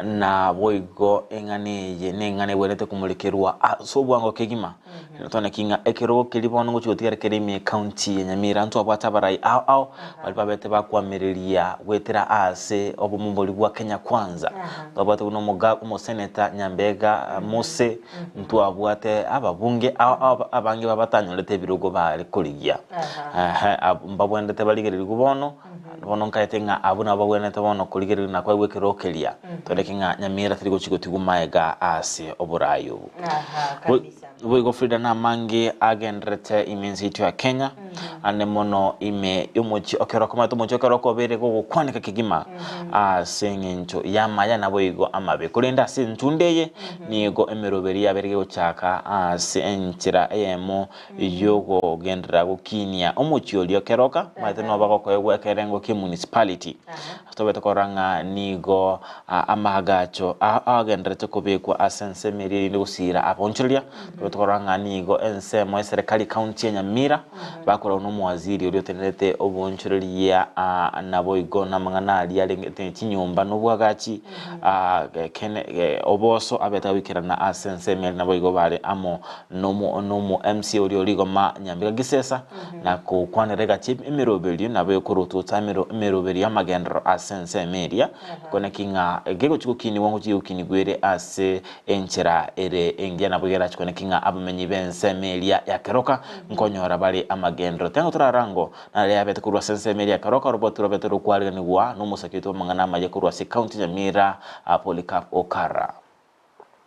na boigo eng'ana eye neng'ana ebwenerete komorekerwa ase obwango kegima. Twane ki ng'a ekerogo keria bono ngochia gotigara kere ime ecounty ya Nyamira ntwabwate abarai ao ao baria babete bakoamereria goetera ase obomo boria bwa Kenya Kwanza. Ntwabwate buna omoga omoseneta Nyambega Mose, Ntwabwate ababunge ao ao abange babatanyorete ebirogo bare korigia. Ehe, abwo mbabwenerete barigererigwe bono, bono nkaete ng'a abwo nabo babwenerete bono korigererigwa na koegwa ekerogo keria. Toreke ng'a Nyamira teri gochia gotigwa magega ase oboraai obo. Aha, Bo- kabisa. Boigo Frida namange agendererete ime ense yaito ya Kenya, ande mono ime y'omochie o Keroka. Omanyete omochie o Keroka obeire gogokwaneka kegima ase eng'encho y'amaya naboigo amabe. Korende ase entunda eye nigo emeroberi yabeire gegochaka ase enchera eyemo y'okogenderera gokinia omochie oria o Keroka, omanyete noba gokoegwa ekerengo kia municipality. Tobete korora ng'a nigo amaagacho agendererete kobekwa ase ensemo eria erinde gosiira abaonchoreria. Tobete korora ng'a nigo ensemo y'eserekari county ya Nyamira bakoragwa nomowaziri oria otenerete oboonchoreria naboigo namang'ana aria arenge chinyomba na obwagachi oboso abete agoikerana ase ensemo eria naboigo bare amo nomo MCA oria o Rigoma Nyambega Gisesa. Na gokwanera egati emeroberio nabo ekorotota emeroberio y'amagenderero ase ensemo eria, koneki ng'a gegochia gokinigwa ngochia gokinigwa ere ase enchera ere engiya, nabo gerachie koneki ng'a abamenyi b'ensemo eria ya keroka nkonyora bare amagenderero. Tengo torarango nare yabete korwa ase ensemo eria ya keroka, oroboti rwabete rokwariganigwa nomosaki oito bw'amang'ana amaya korwa ase county ya Nyamira, Polycarp Okara.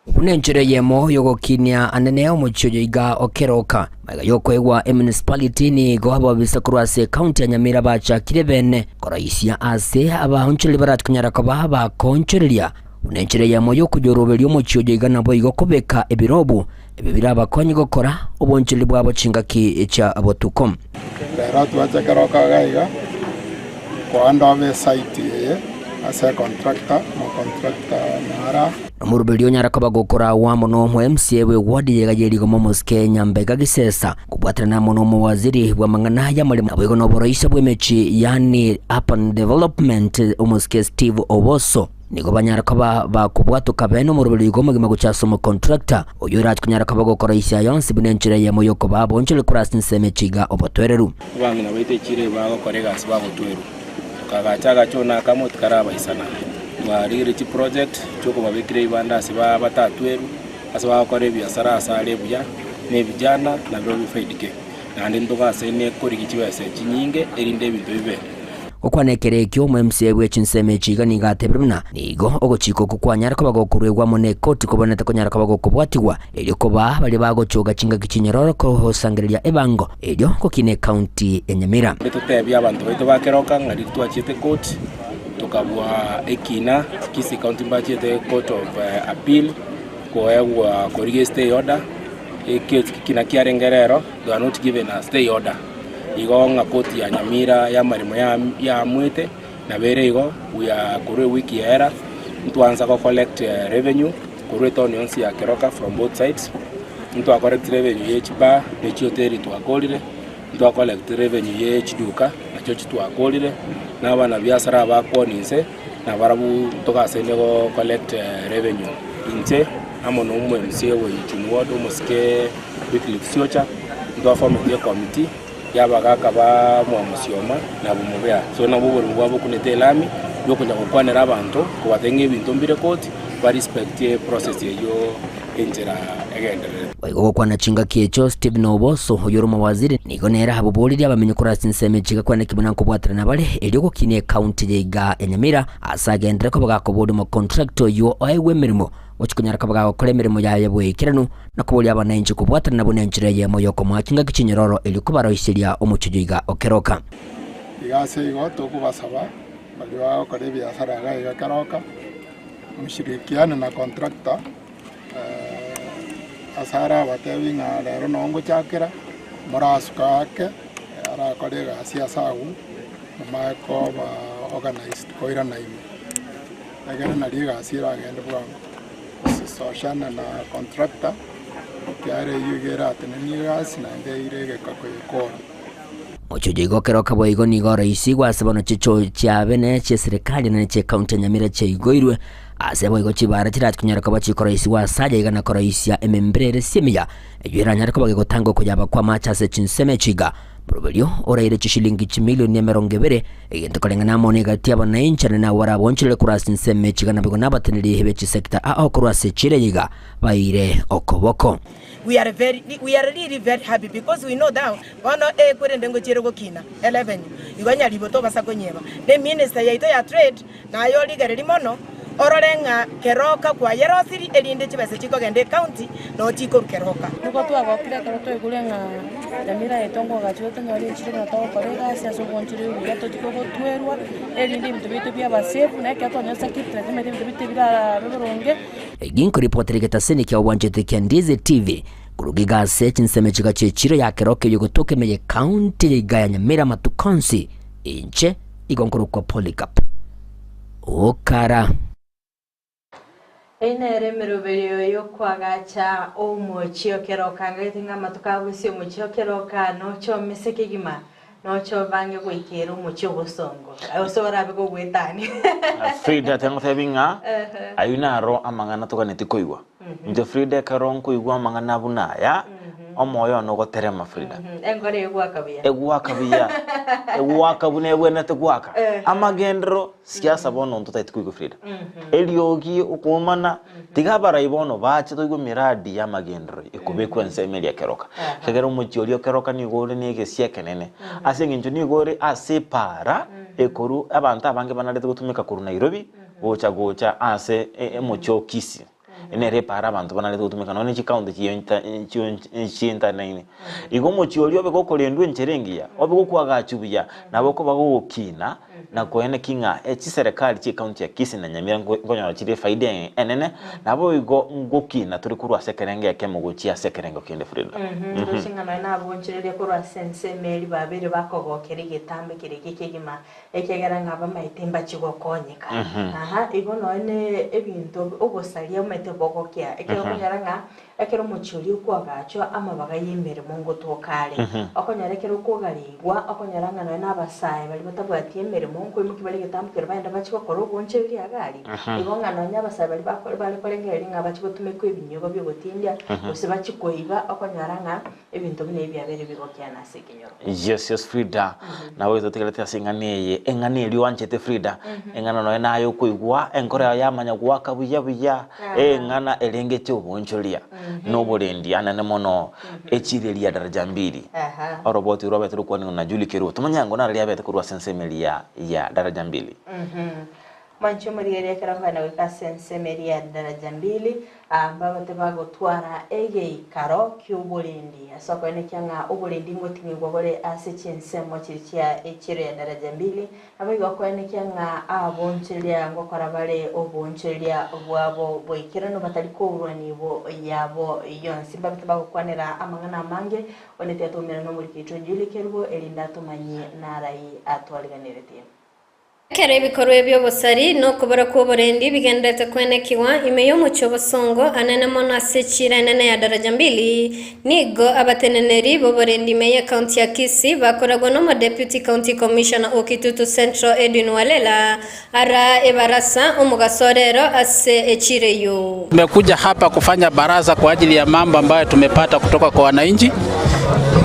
Buna enchera eyemo y'ogokinia anene omochie oyo iga o Keroka. Magega y'okoegwa emunicipality nigo ababisa korwa ase ecounty ya Nyamira bachakire bene koroisia ase abaonchoreria barakonyara koba bakoonchoreria buna enchera eyemo y'okoyoroberia omochie oyo iga naboigo kobeka ebirobu ebio birabakonye gokora obonchoreria bwabo chingaki chia botuko. Rero twacha Keroka iga iga koandoba esite eye ase econtractor, omocontractor nara. Omoroberi onyare koba gokoraagwa amo nomo MCA bwe ward yega ye Rigoma Omosike Nyambega Gisesa kobwaterana amo nomowaziri bw'amang'ana y'amaremo naboigo noboroisia bw'emechie yaani Urban Development Omosike Steve Oboso nigo banyare koba bakobwatoka bene omoroberi oigo omogima gochia ase omocontractor oyio orache konyara koba gokoroisia yonsi buna enchera eyemo y'okobaa abonchoreri korwa ase ensemo echi iga obotoereru. Abang'ina baito echiro eye bagokora egasi bagotwerwa, tokagacha agacho na akamo tikarabaisana. Twarigereria chiproject chiokobabekera ebibanda ase batatwerwe, ase bagokora ebiasara ase are buya, na ebijana nabirobio bifaidike. Naende ntogasaine korigia chibesa chinyinge erinde ebinto bibe. Gokwana ekero ekio, omo-MCA bwe chinsemo echi iga nigo atebire buna nigo ogochika okwo kwanyare koba gokoruegwa amo nekoti kobwenerete konyara koba gokobwatigwa erio kobaa baria bagochoga chingaki chinyororo kosangereria ebango erio gokina ecounty ya Nyamira. Totebie abanto baito ba Keroka ng'a riria twachiete court tokabua ekina, Kisii County mbachiete court of appeal koegwa korigia estay order, ekina kiarenge rero they were not given a stay order. Igo ng'a koti ya Nyamira y'amaremo yaamuete, nabo ere igo, we are korwa ewiki yaera, ntwansa go collect revenue korwa etown yonsi ya Keroka from both sides, ntwa collect revenue ye chibar ne chihoteli twakorire, ntwa collect revenue ye chiduka nachio chitwakorire, na abanabiasara abakoni inse, nabarabwo ntogasaine go collect revenue. Inche amo na omo MCA wa Ichuni ward omosike Wycliffe Siocha, ntwaformeti ekomiti y'abagaaka ba Mwamosioma na Bumubea. So nabwo oborimo bwabo okunete elami yokonya gokwanera abanto kobatebia ng'a ebinto mbire koti, ba respect eprocess eyio enchera egendererete. Boigo gokwana chingaki echio, Stephen Oboso, oyore omowaziri, nigo nere aboboririe abamenyi korwa ase ensemo echi gakwana buna nkobwaterana bare erio gokinia ecounty ya iga ya Nyamira ase agenderere koba gakoboria omocontractor oyio oegwe emeremo gochia konyara koba gagokora emeremo yaye bweikeranu na koboria abananchi kobwaterana buna enchera eyemo y'okomoa chingaki chinyororo erio kobaroiseria omochie oyio iga o Keroka. Iga ase igo tokobasaba baria bagokora ebiasara iga iga Keroka. Moshirikiane na contractor ase arabatebi ng'a rero noo ngochakera, morasuka ake, arakore egasi ase agwo, momanye koba organised koirana ime. Egere nario egasi eragende bwango. Soshana na contractor, ekiagera eyio iga eratenenie egasi naende eire egeka koyekora. Ochojo igo keroka boigo nigo oroisigwe ase bono chichoo chiabe ne chi'eserekari na chi'ekaunti ya Nyamira chiaigoirwe, ase boigo chibaara chirache konyara koba chikoroisigwa ase aya iga na koroisia emembera ere ase emiya, eyio eranyare koba gegotanga okoyaba kw'amache ase chinsemo echi iga. Moroberio oraire chishilingi chimilioni emerongo ebere, egento koreng'ana amo negati y'abanainchi na nabwo barabonchorere korwa ase chinsemo echi iga naboigo nabateneneri be chisecta ao korwa ase chiira eye iga baeire okoboko. We are very, we are really very happy because we know that bono ekwerende ngochiere gokina erevenue igo nyaribo tobasa konyeba. Ne minister yaito ya trade naye origereri mono orore ng'a keroka kwayerosiri erinde chibesa chikogenda ecounty noo chikorwa keroka. Nigo twagokire ekero twaigure ng'a Nyamira yaito ngogachiwe tonyore enchiri buna togokora egasi ase obonchori obuya totige gotwerwa, erinde ebinto biaito biaba safe, na ekero twanyora security naende ebinto biaito birabe boronge. Ginkoripotera egetaseni kia obwanchete kia Ndizi TV koruga iga ase chinsemo chiga chi'echiro ya keroka eyio gotoka ime ye county ya iga ya Nyamira amatuko onsi inche igo nkorokwa Polycarp Okara. Eyio nere emeroberio y'okoagacha omochie o keroka, ngagete ng'a amatuko agosia omochie o keroka noche omise kegima. Noche obange goikera omochie obosongo, gose orabe kogwetania. Frida tengotebi ng'a ayio naro amang'ana toganeti koigwa. Inche Frida ekero nkoigwa amang'ana buna aya, omoyo one ogoterema Frida. Enkoro egwaka buya. Egwaka buya, egwaka buna ebwenerete goaka. Amagenderero siasa bono ntotaeti koigwa Frida. Eriogi okoomana, tiga abarai bono bache toigwe miradi y'amagenderero ekobekwa ensemo eria keroka. Ekero omochie oria o keroka nigo ore na egesia ekenene, ase eng'encho nigo ore ase epaara ekorwa abanto abange banarete gotumeka korwa Nairobi gocha gocha ase omochie o Kisii. Nere epaara abanto banarete gotumeka nonya ne chikaunti chientanaine. Igo omochie oria obe gokorendwa enchera engiya, obe gokwagachwa buya, nabo okoba gogokina na koeneki ng'a chiserekari chi'ecounty ya Kisii na Nyamira nkonyora chire efaida enene, naboigo ngokina tore korwa ase ekerengo ekemo gochia ase ekerengo kende Frida. Roche ng'a nonya nabonchoreria korwa ase ensemo eria babeire bakogokera egetambe keria eke kegima, ekiagera ng'a abamaete mbachie gokonyeka. Aha, igo nonya ne ebinto obosaria omanyete bogokia, ekero okonyora ng'a Ekero omochie oria okoagachwa amabaga y'emeremo ngotoka are, okonyora ekero okogarigwa, okonyora ng'a nonya nabasae baria batabwati emeremo nkoimokia bare egetambo keria bagenda bachie gokora obonchereri iga aria. Igo ng'a nonya abasae baria bakore bare korengereria ng'a bachie gotumekwa ebinyugo bi'ogotindia, gose bachie koiba, okonyora ng'a ebinto buna ebi biabeire bigokiana ase ekenyoro. Yes, yes, Frida. Nabo totigarete ase eng'ana eye. Eng'ana eria oanchete Frida. Eng'ana nonya naye okoigwa, enkoro yao yamanya goaka buya buya. Eng'ana erengete obonchoria na oborendi anene mono echiro eria ya Daraja Mbili. Oroboti rwabete rokwanigwa na Julie Kerubo. Tomanye ngo naro riabete korwa ase ensemo eria ya Daraja Mbili. Mwanche omorigereria ekero akogenda goika ase ensemo eria ya Daraja Mbili, Aa mbagote bagotwara egeikaro ki'oborendi, ase okoenekia ng'a oborendi ngoting'igwa bore ase chinsemo chiria chia echiro ya daraja mbili, naboigo okoenekia ng'a abonchoreria ngokora bare oboonchoreria bwabo boikeranu batari kourwa nibo yabo yonsi. Mbabete bagokwanera amang'ana amange, onde tiatoumera nomoriki oito Julie Kerubo, erinde atomanyie narai atwariganeretie. Ekero ebikorwa ebi'obosari na okobora kw'oborendi bigendererete kwenekigwa ime y'omochie obosongo anene mono ase echiira enene ya Daraja Mbili, nigo abateneneri b'oborendi ime y'ecounty ya Kisii bakoragwa n'omodeputy county commissioner o Kitutu Central Edwin Walela araa ebarasa omogaso orero ase echiira eyio. Tumekuja hapa kufanya baraza kwa ajili ya mambo ambayo tumepata kutoka kwa wananchi,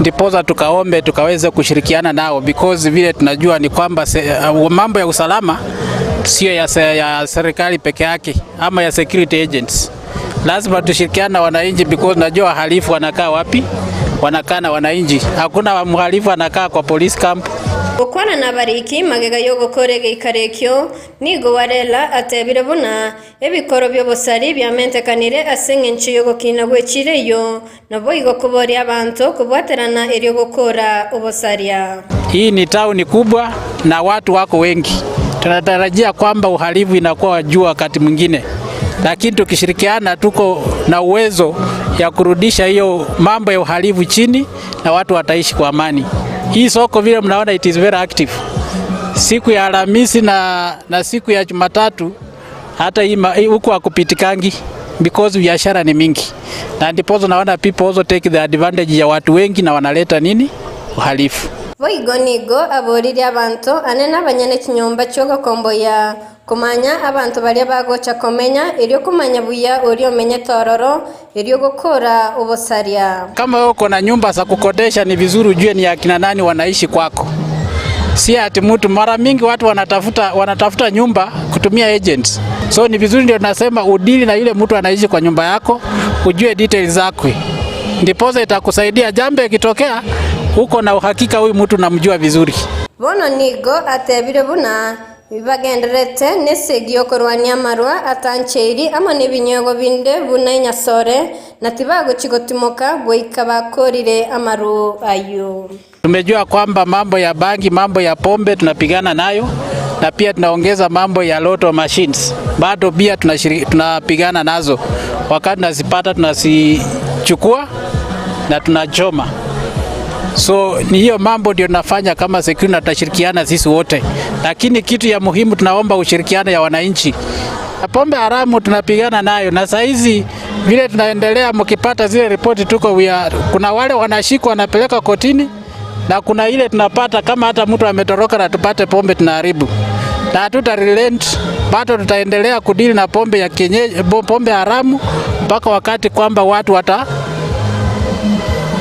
ndiposa tukaombe tukaweze kushirikiana nao because vile tunajua ni kwamba se, uh, mambo ya usalama sio ya, se, ya serikali peke yake ama ya security agents. Lazima tushirikiane na wananchi because najua wahalifu wanakaa wapi, wanakaa na wananchi. Hakuna mhalifu anakaa kwa police camp. Gokwana nabariki magega y'ogokora egeikaro ekio, nigo Warela atebire buna Ebikoro bi'obosari biamentekanire ase engencho y'ogokina gw'echiira eyio, naboigo koboria abanto kobwaterana erio gokora obosaria. Hii ni tauni kubwa na watu wako wengi, tunatarajia kwamba uhalifu inakuwa juu wakati mwingine. lakini tukishirikiana tuko na uwezo ya kurudisha hiyo mambo ya uhalifu chini na watu wataishi kwa amani. Hii soko vile mnaona it is very active. Siku ya Alhamisi na, na siku ya Jumatatu hata hii ma- hii huku hakupitikangi because biashara ni mingi, na ndiposa naona people also take the advantage ya watu wengi na wanaleta nini uhalifu. Boigo nigo aboririe abanto ane nabanyene chinyomba chiogokomboyia komanya abanto baria bagocha komenya erio komanya buya oria omenyete ororo erio gokora obosaria. Kama wewe uko na nyumba za kukodesha, ni vizuri ujue ni akina nani wanaishi kwako, si ati mtu. Mara mingi watu wanatafuta, wanatafuta nyumba kutumia agents, so ni vizuri, ndio tunasema udili na yule mtu anaishi kwa nyumba yako, ujue details zake, ndiposa itakusaidia jambo ikitokea, uko na uhakika huyu mtu namjua vizuri. Bono nigo atebire buna bagenderete nesegi okorwania amarwa atancheiri amo na ebinywego binde buna enyasore na tibagochi gotimoka goika bakorire amaru ayo. Tumejua kwamba mambo ya bangi, mambo ya pombe tunapigana nayo na pia tunaongeza mambo ya lotto machines, bado pia tunapigana nazo. Wakati tunazipata tunazichukua na tunachoma. So ni hiyo mambo ndio tunafanya kama security na tutashirikiana sisi wote, lakini kitu ya muhimu tunaomba ushirikiano ya wananchi. Pombe haramu tunapigana nayo, na saa hizi vile tunaendelea, mkipata zile ripoti tuko we are, kuna wale wanashikwa wanapeleka kotini na kuna ile tunapata kama hata mtu ametoroka na tupate pombe tunaharibu, na hatuta relent, bado tutaendelea kudili na pombe ya kienyeji, pombe haramu mpaka wakati kwamba watu wata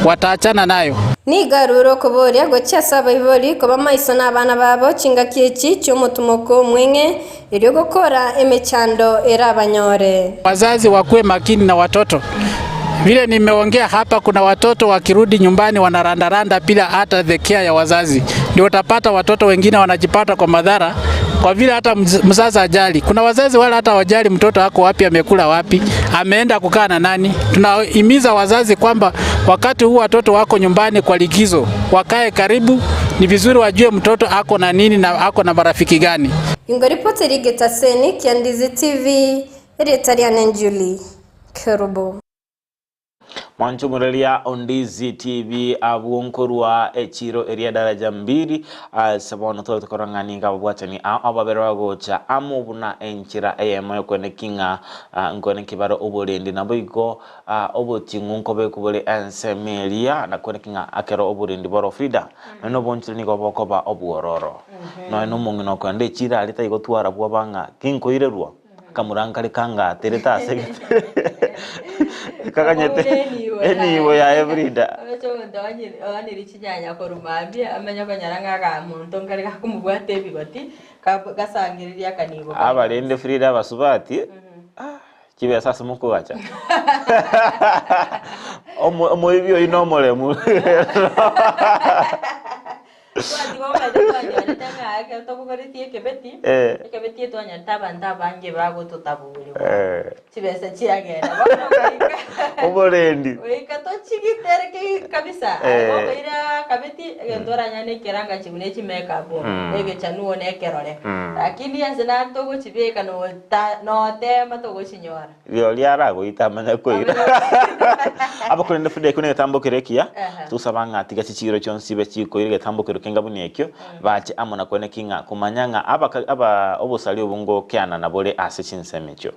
wataachana nayo. Nigarure okoboria gochia ase abaibori koba maiso na abana babo chingaki echi chiomotumoko omweng'e erio gokora emechando ere abanyore. Wazazi wakuwe makini na watoto. Vile nimeongea hapa, kuna watoto wakirudi nyumbani wanarandaranda bila hata the care ya wazazi, ndio utapata watoto wengine wanajipata kwa madhara kwa vile hata mzazi ajali. Kuna wazazi wala hata wajali mtoto ako wapi, amekula wapi, ameenda kukaa na nani. Tunahimiza wazazi kwamba wakati huu watoto wako nyumbani kwa likizo, wakae karibu, ni vizuri wajue mtoto ako na nini na ako na marafiki gani. Ingo ripoti rigetaseni kia Ndizi TV erieta riane Julie Kerubo. Mwanchumureria Ondizi TV abwo nkorwa echiro eria daraja mbili ase bono tobe tokorang'ani nga ababwatani ao ababere bagocha amo buna enchera eyemo yokwene ng'a nkwene kibaro oborendi nabo igo oboting'u nkobeku bore ensemo eria nakwene ng'a akero oborendi boro Frida nonya obonchire nigo bokoba obwororo nonya na omong'ina okoenda echiro aria taigotwara bwoba ng'a kinkoirerwa Akamorankare kangaterete ase egete kaganyete enibo yaye Frida. Oroche omonto oanire chinyanya korwa mambia amanye okonyora ng'a akamonto nkare gakomobwata ebigoti gasangereria akanibo kare. Aba rende Frida abasubati chibesa ase mokogacha omoibi oyio nomoremu. Twatiga omanyete twanyorete ng'a ekero tobogoretie ekebeti, ekebeti etwanyorete abanto abange bagototaborigwa, chibesa chiagenda. Bono goika Oborendi. goika tochigitere kei kabisa, aye bokoira akabeti, egento oranyare na ekerangachi buna echimakeup, na egechanuo na ekerore. Lakini ase natogochibeka nota notema togochinyora. Rirorio aragoita amanye koira. Abakorende Frida ekio negetambokero ekiya, tosaba ng'a tiga chichiro chionsi chibe chikoira egetambokero kenga buna ekio, bache amo na kweneki ng'a komanya ng'a abaka aba obosari obo ngokeanana bore ase chinsemo echio.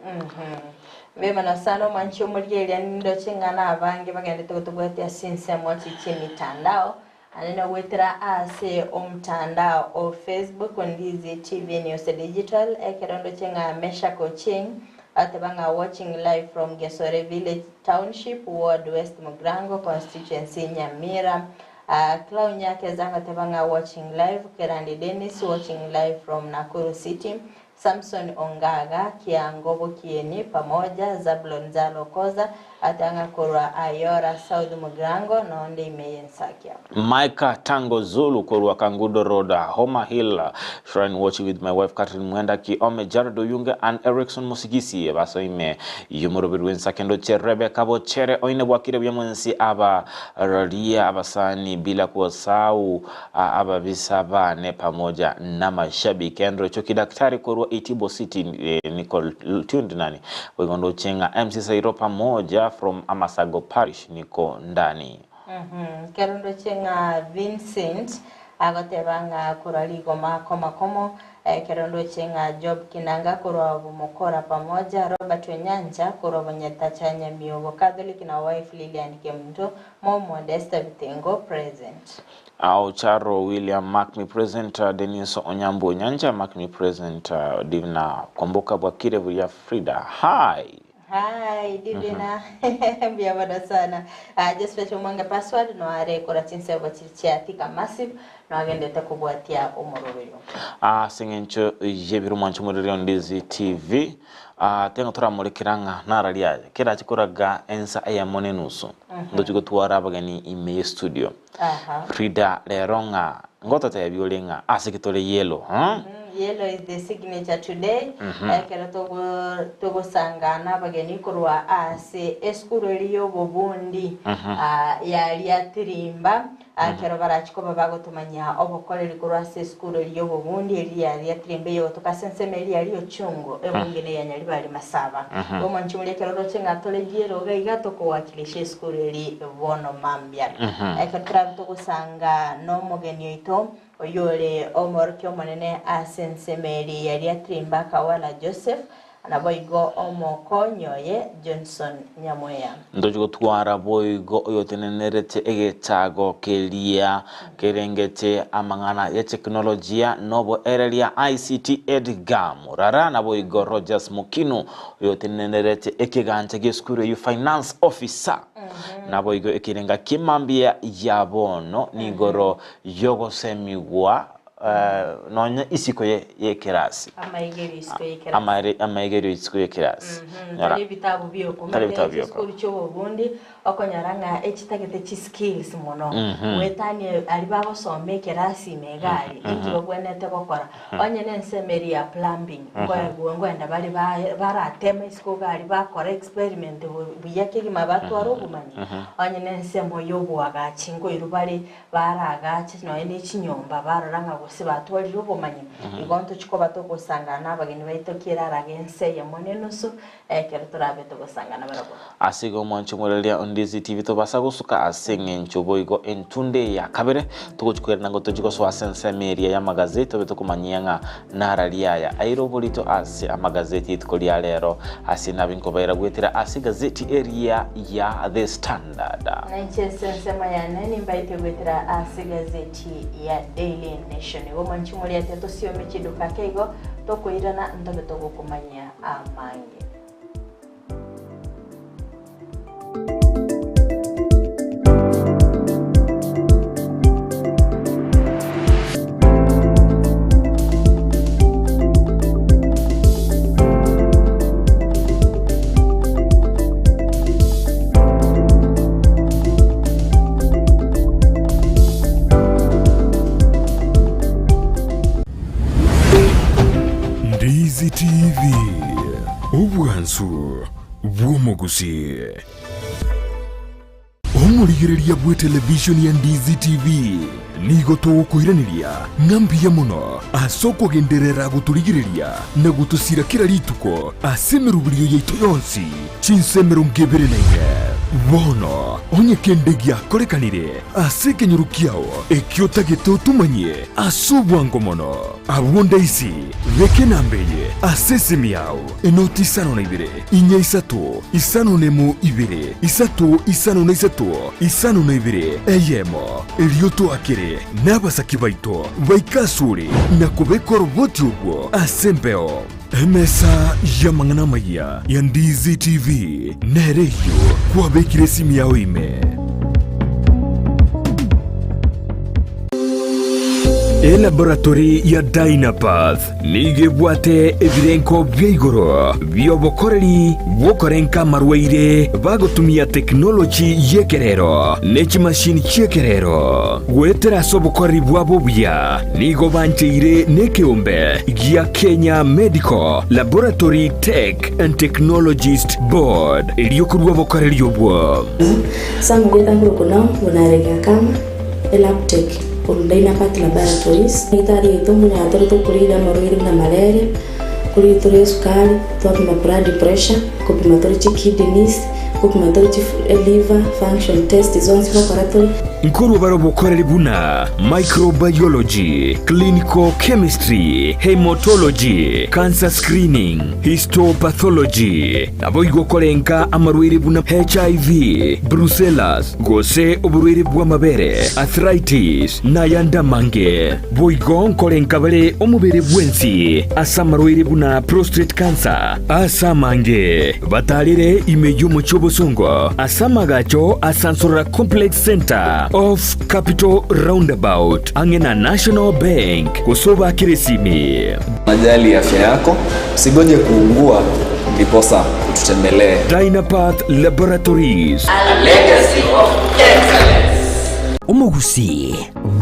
Mbuya sana omwanchi omorigereria nindoche ng'a na abange bagendete gotobwatia ase ensemo chichia emitandao ane nogwetera ase omtandao o Facebook Ndizi TV News Digital ekero ndoche ng'a Meshack Ocheng ateba ng'a watching live from Gesore Village Township Ward West Mugrango Constituency Nyamira. Clau Nyakeza agateba ng'a watching live Kerandi Dennis watching live from Nakuru City Samson Ongaga Kiango Bokieni pamoja Zablon Zalo Koza atanga korwa Ayora South Mugrango nonde imeye Nsakia. Micah Tango Zulu korwa Kangudo Road, Homa Hill Shrine watching with my wife Catherine Mwenda Kiome Jared Oyunge and Erickson Musigisi basoime yumurubiri wensakendo che Rebecca Bochere oine bwakire bya mwensi aba ralia abasani bila kuwasahau ababisa bane pamoja na mashabiki Andrew Choki daktari korwa Itibo City eh, niko tuned nani boigo ndoche ng'a MC Sairo pamoja from Amasago Parish niko ndani. Ekero ndoche ng'a Vincent agoteba ng'a korwa rigoma komakomo, ekero ndoche ng'a Job Kinanga korwa Bomokora pamoja, Robert Onyancha korwa Bonyetacha Nyamiobo Catholic na wife Lilian Kemunto, Mom Modesta Bitengo present. Ocharo William mark me present, Dennis Onyambu Onyancha mark me present, Divina Kwamboka bwakire buya Frida hi. Hi Divina mbuya mono sana. Ah, Josephat Omwange password noare kora chinsemo chiri chia Thika Massive noagendete kobwatia omoroberio. Ase eng'encho y'ebiro mwanche omorere o Ndizi TV, ah, tenga toramorekera ng'a narari aye kerache koraga ensa eyemo na enusu ntochi gotwara abageni ime ye studio. Aha. Frida rero ng'a ngototebia ore ng'a ase ki tore yellow, huh? Yellow is the signature today. Ekero togo togosangana abageni korwa ase esukuru eria y'obobundi ah, ya Riatirimba ekero barachi koba bagotomanyia obokoreri korwa ase esukuru eria y'obobundi eria ya Riatirimba eyogotoka ase ensemo eria ya Riochungo ebunge ne ya Nyaribari Masaba. Omonche oria ekero oroche ng'a tore yellow iga iga tokowakilisha esukuru eria bono mambia. Ekero torabe togosanga nomogeni oito Oyore omorokia omonene ase ensemo eria ya Riatrimba Kawala Joseph, naboigo omokonyi oye Johnson Nyamweya. Ntochi gotwara boigo oyotenenerete egechago keria kerengete amang'ana ya teknolojia noboereria ICT Edgar Murara naboigo Rogers Mukinu oyotenenerete ekegancha gi'esukuru eyio Finance Officer naboigo ekerenga ki'emambia ya bono nigoro Y'ogosemigwa nonya isiko y'ekerasi. Amaigerio isiko y'ekerasi. Amaigerio isiko y'ekerasi. Nyora. Tari ebitabu bioka. Tari ebitabu Omanyete bioka. chisukuru chi'obobundi okonyora ng'a echitagete chiskills mono. Goetania aria bagosoma ekerasi ime iga aria, inki babwenerete gokora. Onye na ensemo eria ya plumbing, nkoegwa nkoenda bare baratema isiko iga aria bakora experiment buya kegima batware obomanyi. Onye na ensemo y'oboagachi nkoirwa bare Baraagache nonya ne chinyomba, barora ng'a gose batwarire obomanyi. Igo ntochie koba togosangana nabageni baito ki'eraraga ense eyemo nenusu, ekero torabe togosangana barabwo. Ase igo omwanche omwereria o Ndizi TV tobasa gosuka ase eng'encho boigo entunde eye ya kabere togochia koirana ngo tochie gosoa ase ensemo eria y'amagazeti tobe tokomanyia ng'a narari aya aire oborito ase amagazeti rituko ria rero ase nabe nkobaira goetera ase egazeti eria ya The Standard. Na inche ase ensemo yane nimbaete goetera ase egazeti ya Daily Nation. Igo mwanchi moriatia tosiome chiduka ake igo tokoirana ntobe togokomanyia amange. Ndizi TV, obwansu bw'omogusi. Omorigereria bw'etelevishoni ya Ndizi TV nigo togokoiraneria ng'a mbuya mono ase okogenderera gotorigereria na gotosira kera rituko ase emeroberio yaito yonsi chinsa 24. Bono onye kende giakorekanire ase ekenyoro kiao ekio otagete otomanyie ase obwango mono, abwo ndaisi beka enamba eye ase esimi yao. Enoti isano na ibere, inya isato, isano nemo ibere, isato isano na isato, isano na ibere, eyemo. Erio toakere nabasaki baito baike asore na kobeka oroboti orwo ase embeo. Emesa y'amang'ana amayia ya Ndizi TV nere eyio kwabekire esimi yao ime. Elaboratory ya Dynapath Nigo ebwate ebirenko bia igoro bi'obokoreri bw'okorenka amarwaire bagotumia tekinoloji y'ekerero ne chimashini chi'ekerero. Goetera ase obokoreri bwabo obuya, nigo bancheire nekeombe gia Kenya Medical Laboratory Tech and Technologist Board erio korua obokoreri obwo. Ase amarieta nkorokwa Naomi Bonareri Akama, Elabtech, korwa Dynapath Laboratories. Daktari oito mbuna atore tokorigereria amarwaire buna malaria, Nkorigia tore esukari, twapima blood pressure, nkopima tore chikidneys, nkopima tore chi liver function test zonsi ngokora tore. Nkorwa bare obokoreri buna microbiology, clinical chemistry, haematology, cancer screening, histopathology, naboigo korenga amarwaire buna HIV, brucellas, gose oborwaire bw'amabere, arthritis, na ayande amange. Boigo nkorenka bare omobere bwensi ase amarwaire buna prostate cancer, ase amange batarire ime y'omochie obosongo ase amagacho a Sansorora Complex Centre off Capital Roundabout ang'e na National Bank gose obakere esimi. Unajali afya yako, usigoje kuungua ndiposa ututembelee. Dynapath Laboratories. A legacy of excellence. Omogusii,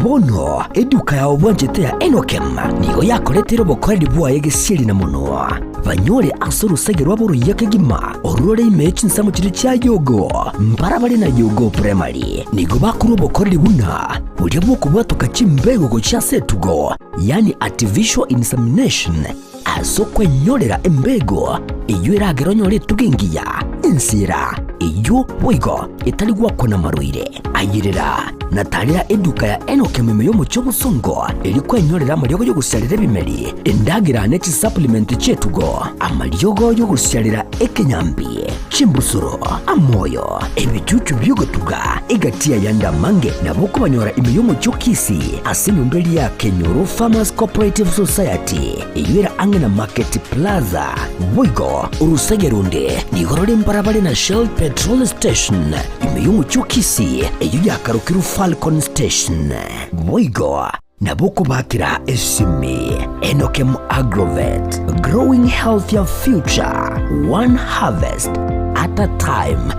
Bono eduka yao bwanchete ya Enokem nigo yakoreteire obokoreri bwaye gesieri na monwa, banyore ase orosege rwabo oruya kegima, orure ime ye chinsemo chiria chia Yogo. Mbarabare na Yogo Primary nigo bakorwa obokoreri buna boria bw'okobwatoka chimbego gochia ase etugo, yaani artificial insemination, Ase okwenyorera embego eyio eragere onyore etugo engiya, ensera eyio boigo etari gwakwa namarwaire. Ayerera na tarera eduka ya Enock ime y'omochie obosongo, erio kwenyorera amariogo y'ogosiarera ebimeri, endagera ne chisupplement chi'etugo, amariogo y'ogosiarera ekenyambi, chimbusuro, amoyo, ebichuchu bi'ogotuga, egati y'ayande amange nabo okobanyora ime y'omochie o Kisii ase enyomba eria ya Kenyoro Farmers Cooperative Society eyio ere ang'e na Market Plaza. Boigo orosege ronde nigo rore mbarabare na Shell Petrol Station ime y'omochie o Kisii eyio yakarokirwe Falcon Station. Boigo Nabo okobakera esimi. Enokem Agrovet, growing healthier future, one harvest at a time.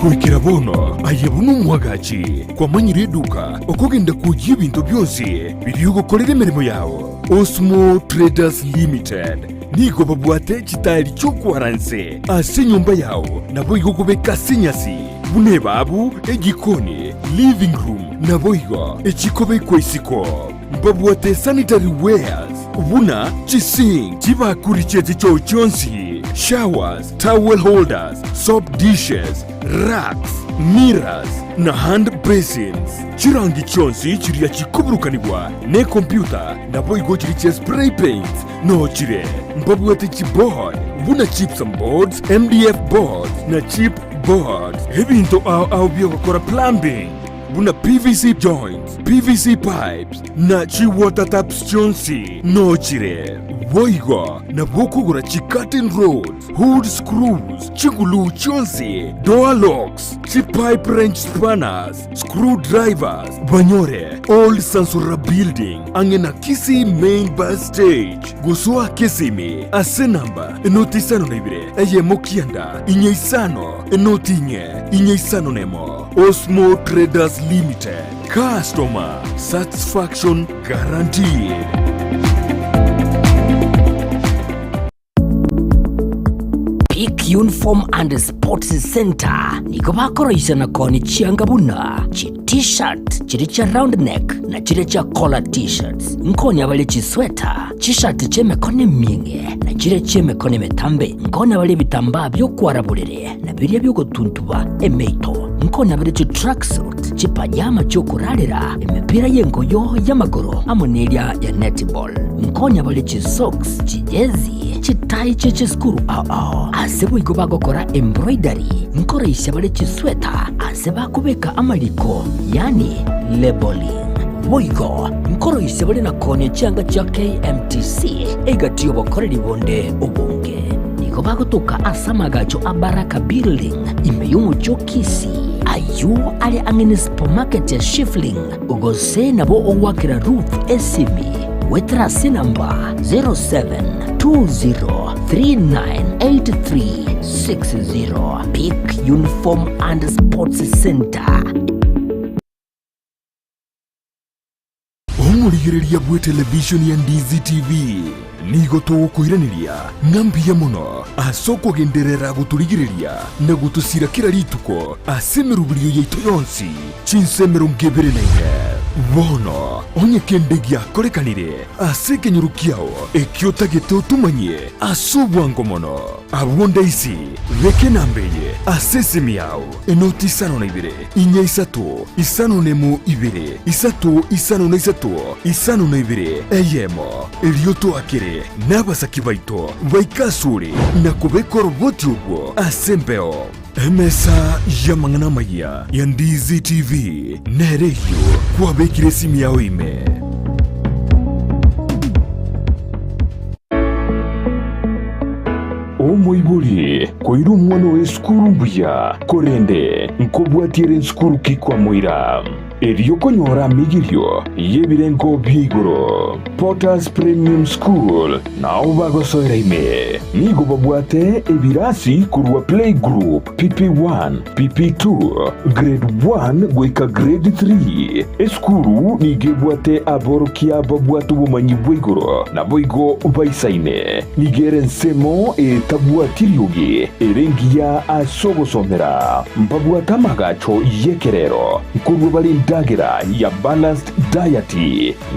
Goikera bono aye buna omwagachi kwamanyire eduka okogenda kwoyia ebinto bionsi biria ogokorera emeremo yao. Osmo Traders Limited nigo babwate chitaeri chi'okwara nse ase enyomba yao naboigo okobeka ase enyasi. Buna ebaabu, ejikoni, living room, naboigo echikobekwa isiko. Mbabwate sanitary wares buna chisink, chibakuri chie chichoo chionsi, showers, towel holders, soap dishes, racks, mirrors na hand basins. Chirangi chionsi chiria chikoburukanigwa ne computer naboigo chiria chia spray paints nochire. Mbabwate chiboard buna gypsum boards, MDF boards na chip Boards, ebinto ao ao bi'ogokora plumbing, buna PVC joints, PVC pipes, na chi-water taps chionsi nochire. Boigo nabo okogora chi-curtain rods, hood screws, chiguluu chionsi, door locks, chi-pipe wrench spanners, screw drivers, banyore Old Sansora Building ang'e na Kisii Main Bus Stage. Gosoa Kisimi ase namba enoti isano na ibere eyemo kianda inye isano enoti inye inye isano nemo. Osmo Traders Limited, customer satisfaction guaranteed. Peak Uniform and Sports Center nigo bakoroisia na koonia chianga buna chi T-shirt chiria chia round neck na chiria chia collar T-shirts. Nkoonia bare chisweta, chishati chi'emekono emieng'e na chiria chi'emekono emetambe. Nkoonia bare ebitambaa bi'okwara borere na biria bi'ogotuntuba emeito. Nkoonia bare chitracksuit, chipajama chi'okorarera, emepira y'engoyo y'amagoro amo neria ya netball. Nkonya bare chisocks, chijezi, chitai chie chisukuru ao ao. Ase boigo bagokora embroidery, nkoroisia bare chisweta ase bakobeka amariko, yaani labeling. Boigo nkoroisia bare na koonia chianga chia KMTC egati y'obokoreri bonde obonge. Nigo bagotoka ase amagacho a Baraka Building ime y'omochie o Kisii, ayio are ang'e ne supermarket ya Shifling. Gose nabo ogoakera Ruth esimi goetera ase enamba 0720398360. Peak Uniform and Sports Center. Omorigereria bw'etelevishoni ya Ndizi TV. Nigo togokoiraneria ng'a mbuya mono ase okogenderera gotorigereria na gotosira kera rituko ase emeroberio yaito yonsi, chinsa 24. Bono, onye kende giakorekanire ase ekenyoro kiao ekio otagete otomanyie ase obwango mono, abwo ndaisi, beka enamba eye ase esimi yao, enoti 52, inya isato, 5 na 2, 3 5 na 3, 5 na 2, eyemo. Erio toakere nabasaki baito baike asore na kobeka oroboti orwo ase embeo. Emesa y'amang'ana amayia ya Ndizi TV nere eyio kwabekire esimi yao ime. Omoibori koira omwana oye esukuru mbuya, korende nkobwatia ere nsukuru ki kwamoira? Erio konyora amigirio y'ebirengo bia igoro. Potter's Premium School nao bagosoera ime. Nigo babwate ebirasi korwa Playgroup, PP1, PP2, Grade 1 goika Grade 3. Esukuru nigo ebwate aborokia babwate obomanyi bwa igoro naboigo baisaine. Nigo ere ensemo etabwati riogi ere engiya ase ogosomera. Mbabwate amagacho y'ekerero nkorua bare endagera ya balanced diet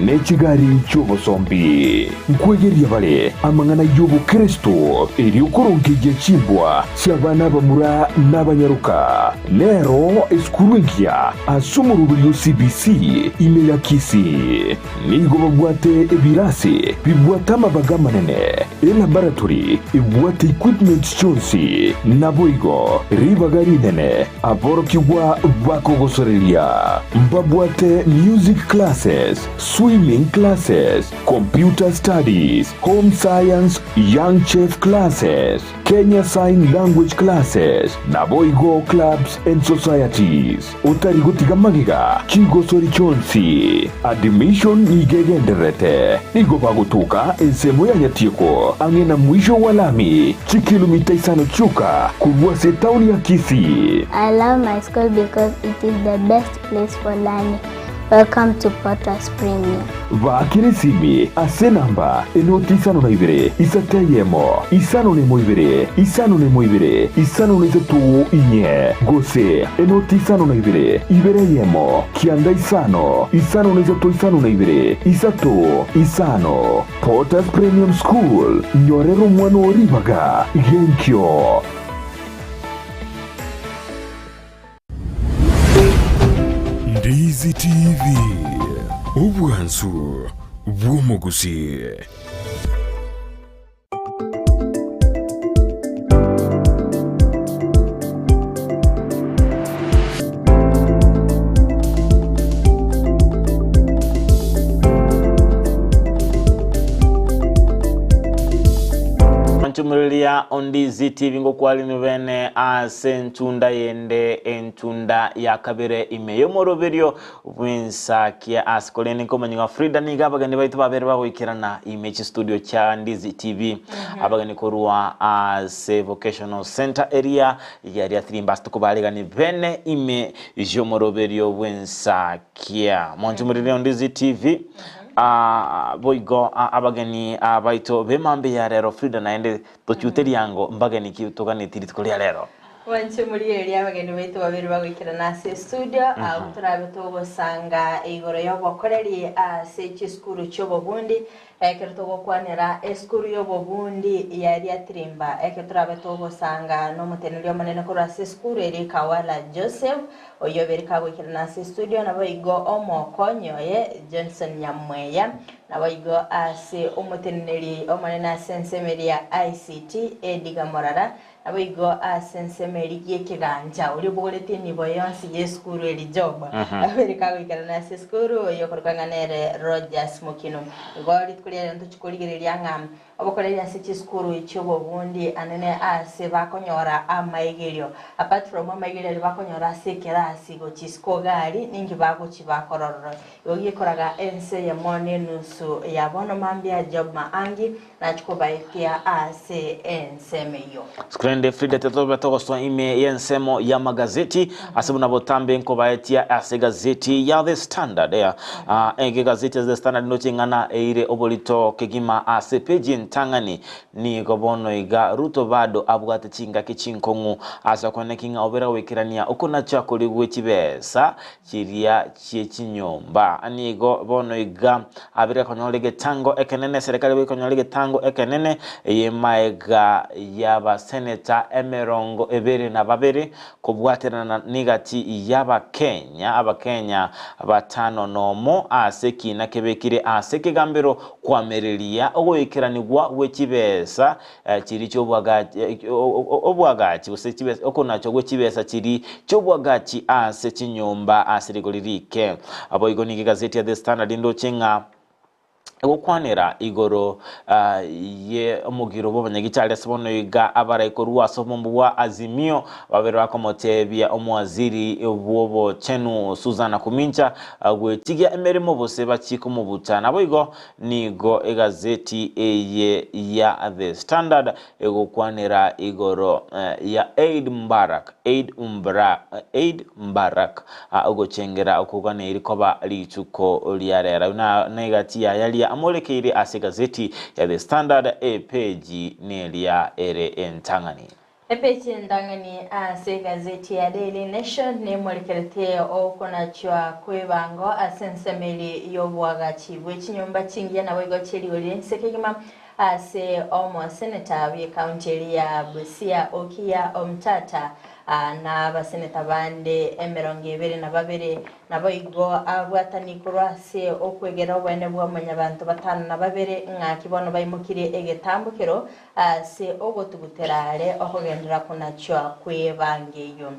ne chigari chi'obosombi. Nkwegeria bare amang'ana y'obokeresto erio korongeyia chimbwa chi'abana abamura na abanyaroka. Nero esukuru engiya ase omoroberio o CBC ime ya Kisii. Nigo babwate ebirasi bibwate amabaga amanene, elaboratory ebwate equipments chionsi, naboigo ribaga rinene aborokigwa bakogosoreria. Mbabwate music classes, swimming classes, computer studies, home science, young chef classes, Kenya Sign Language classes, naboigo clubs and societies. Otari gotiga magega chigosori chionsi. Admission nigo egendererete. Nigo bagotuka ensemo ya Nyatieko ang'e na mwisho wa lami, chikilomita isano chioka korwa ase etaoni ya Kisii. I love my school because it is the best place for learning. Welcome to Potters Premium. Baakera esimi ase enamba enoti 52 isato eyemo 51 2 51 2 53 4 gose enoti 52 2 1 9 5 53 52 3 5. Potters Premium School, nyorera omwana oo ribaga genkio. Ndizi TV, obwansu bw'omogusii. Nchumuriria Ondizi TV ngokwarinu bene ase entunda yende entunda ya kabere ime y'omoroberio bw'ensakia ase korende nkomanya ng'a Frida nigo abageni baito babere bagoikerana ime chistudio chia Ndizi TV abageni korwa ase Vocational Center area ya Riathirimba ase tokobaregani bene ime y'omoroberio bw'ensakia monchumuriria Ondizi TV Ah, boigo ah, abageni ah, baito b'emambia ya rero Frida naende Tochute riango mbageni ki toganeti rituko ria rero? Mwanche morigererie abageni baito babere bagoikerana ase estudio, abwo torabe togosanga igoro y'obokoreri ase chisukuru chi'obobundi, ekero togokwanera esukuru y'obobundi ya Riatirimba, ekero torabe togosanga nomoteneneri omonene korwa ase esukuru eria Kawala Joseph, oyio obere kagoikerana ase estudio, naboigo omokonyi oye Johnson Nyamweya. Naboigo ase omoteneneri omonene ase ensemo eria ya ICT, Edgar Morara, naboigo ase ensemo eria y'ekegancha, oria obogoretie enibo yonsi y'esukuru eria Job, abere kagoikerana ase esukuru, oyio okorokwa ng'a nere Rogers Mokinu. Igo rituko ria rero ntochia korigereria ng'a. Obokoreri ase chisukuru chi'obobundi anene ase bakonyora amaigerio. Apart from amaigerio aria bakonyora ase ekerasi gochia isiko iga aria, ninki bagochia bakora ororo. Igo gekoraga ense eyemo na enusu ya bono mambia Job Maangi nachia kobaetia ase ensemo eyio. Skrende Frida tetobe togosoa ime y'ensemo y'amagazeti ase buna botambe nkobaetia ase egazeti ya The Standard. Ea, ah, egazeti ya The Standard ndoche ing'ana eire oborito kegima ase peji entang'ani. Nigo bono iga Ruto bado abwate chingaki chinkong'u ase okoeneki ng'a obere goikerania okonacha koria gwe chibesa chiria chie chinyomba. Nigo bono iga abere konyora egetango ekenene, eserekari ebe ekonyora egetango ekenene y'emaega y'abaseneta emerongo ebere na babere kobwaterana negati y'Abakenya, Abakenya batano nomo ase ekina kebekire ase ekegambero koamereria ogoikeranigwa gwe chibesa Chiri chi'obwagachi obwagachi gose chibesa okonachwa gwe chibesa chiri chi'obwagachi ase chinyomba ase rigori rike. Boigo nigo egazeti ya The Standard ndoche ng'a egokwanera igoro ye omogiro bw'abanyagitari ase bono iga abarai korwa ase obombo bwa Azimio babere bakomotebia omowaziri bw'obochenu Susan Nakumincha gwetigia emeremo bose bachie komobuta. Naboigo Nigo egazeti eye ya The Standard egokwanera igoro ya Eid Mubarak, Eid Eid Mubarak, ogochengera okoganeiri koba rituko ria rero. Ayio negati yayaria amorekeire ase egazeti ya The Standard, epeji neria ere entang'ani. Epeji entang'ani ase egazeti ya Daily Nation nemorekeretie okonachwa kw'ebango ase ensemo eria y'oboagachi bwe chinyomba chingiya naboigo chi'erigori ri'ense kegima ase omoseneta bw'ecounty eria ya Busia Okiya Omtata na abaseneta bande emerongo ebere na babere Naboigo ababwatani korwa ase okwegera oboene bwa mwanyabanto batano na babere ng'aki bono baimokirie egetambokero Ase ogotugutera are okogenderera konachwa kw'ebango eyio.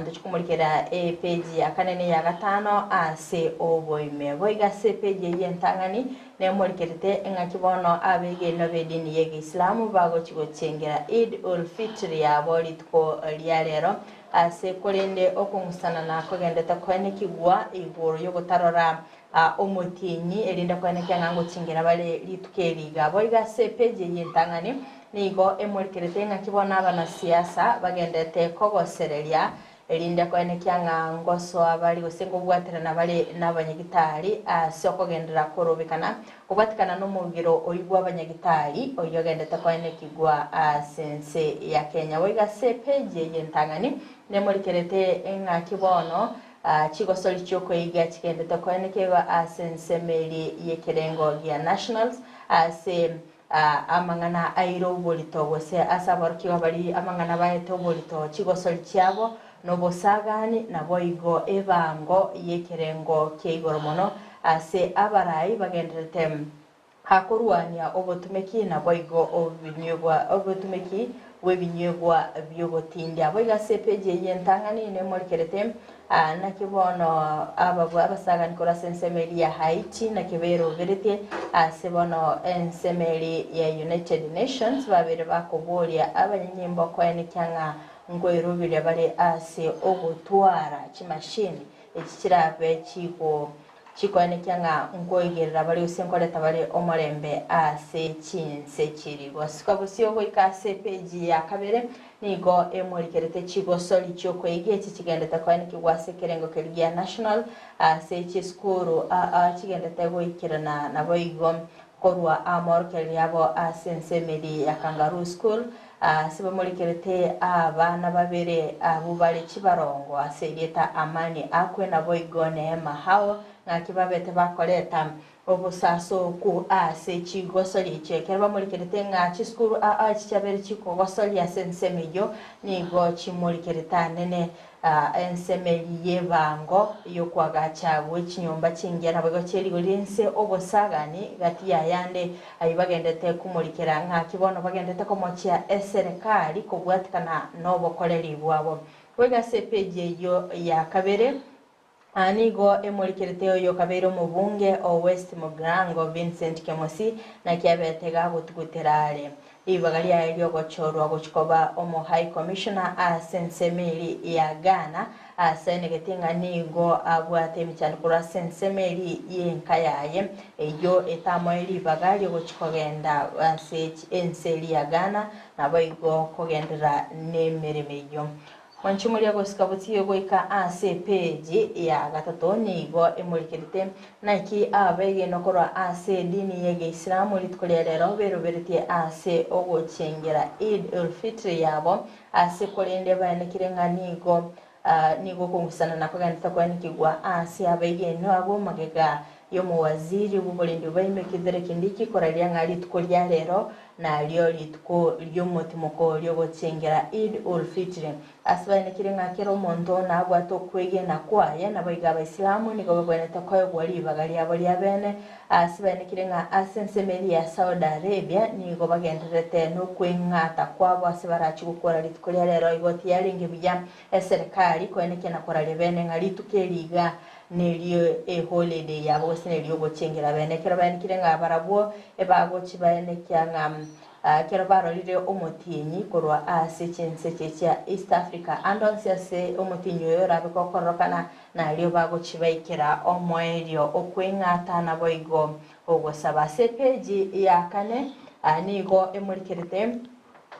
Ntochie komorikera epeji ya kane na eya gatano ase oboime. Boigo ase epeji eyio entang'ani nemorikerete ng'aki bono abegenwa b'edini y'Egeisilamu bagochia gochengera Eid ul Fitr yabo rituko ria rero ase korende okong'usanana kogendete koenekigwa igoro y'ogotarora omotienyi, erinde koenekia ng'a ngochingera bare rituko eri iga. Boigo ase epeji eye entang'ani nigo emorikerete ng'aki bono abanasiasa bagenderete kogosereria, erinde koenekia ng'a ngosoa bare gose ngobwaterana bare nabanyagitari ase okogenderera korobekana kobwatikana nomogiro oyio bw'abanyagitari oyio ogendete koenekigwa ase ense ya Kenya. Boigo ase epeji eye entang'ani nemorikerete ng'aki bono Chigosori chi'okoiga chigendete koenekerwa ase ensemo eria y'ekerengo gia Nationals ase amang'ana aire oborito gose ase aborokigwa baria amang'ana baete oborito chigosori chiabo nobosagani naboigo ebango y'ekerengo kia igoro mono ase abarai bagenderete Akorwania obotumeki naboigo obinywegwa obotumeki bw'ebinywegwa bi'ogotindia. Boigo ase epeji eyio entang'ani nemorikerete, naki bono ababua abasagani korwa ase ensemo eria ya Haiti naki beroberetie ase bono ensemo eria ya United Nations babeire bakoboria abanyanyimbo koenekia ng'a nkoeroberia bare ase ogotwara chimashini echi chirabe chigo Chikoenekia ng'a nkoigerera bare gose nkoreta bare omorembe ase chinse chiri. Gosuka bosio goika ase epeji ya kabere nigo emorikerete chigosori chi'okoiga echi chigendete koenekigwa ase ekerengo keria gia national ase chisukuru aa chigendete goikerana naboigo korwa amorokererio abo ase ense emeri ya Kangaroo School Ase bamorikerete abana babere abwo bare chibarongo ase erieta Amani akwe naboigo Neema Hao, ng'aki babete bakoreta obosasoku ase chigosori echio. Ekero bamorikerete ng'a chisukuru aa echi chiabere chikogosoria ase ensemo eyio, nigo chimorikerete anene Ensemo eria y'ebango y'okoagacha gwe chinyomba chingiya naboigo chi'erigori ri'ense obosagani gati y'ayande ayio bagenderete komorikera ng'aki bono bagenderete komochia eserekari kobwatikana nobokoreri bwabo. Goika ase epeji eyio ya kabere. Aa nigo emorikerete oyo okabeire omobunge o West Mugirango Vincent Kemosi naki abete gagotugutera are ribaga riaye riogochorwa gochia koba omo High Commissioner ase ensemo eri ya Ghana ase aenegete ng'a nigo abwate emechando korwa ase ensemo eri y'enka yaye eyio etamoe ribaga riogochia kogenda ase ense eri ya Ghana naboigo kogenderera nemeremo eyio. Mwanche gosika botiyo goika ase epeji ya gatato nigo emorikerete naki abegenwa korwa ase edini ya Egeisilamu rituko ria rero beroberetie ase ogochengera Eid ul-Fitr yabo ase korende baenekire ng'a nigo nigo okong'usana na kogenderete koenekigwa ase abegenwa abwo magega y'omowaziri bw'oborendi bwa Kithure Kindiki koraria ng'a rituko ria rero nario rituko ri'omotimoko riogochengera Eid ul-Fitr. Ase baenekire ng'a kera omonto nabwate okwegena kwaye, naboigo Abaisilamu nigo babwenerete koegwa ribaga riabo ria bene. Ase baenekire ng'a ase ensemo eria ya Saudi Arabia nigo bagendererete nokweng'ata kwabo ase barachie gokora rituko ria rero igo tiyarenge buya eserekari koenekia na koraria bene ng'a rituko eri iga nerio eholiday yabo gose nerio ogochengera bene. Ekero baenekire ng'a barabwo ebagochi baenekia ng'a Ekero barorire omotienyi korwa ase chinse echi chia East Africa, ande onsi ase omotienyi oyo orabe gokororokana, nario bagochibaikera omoerio okweng'ata naboigo ogosaba. Ase epeji ya kane nigo emorikerete,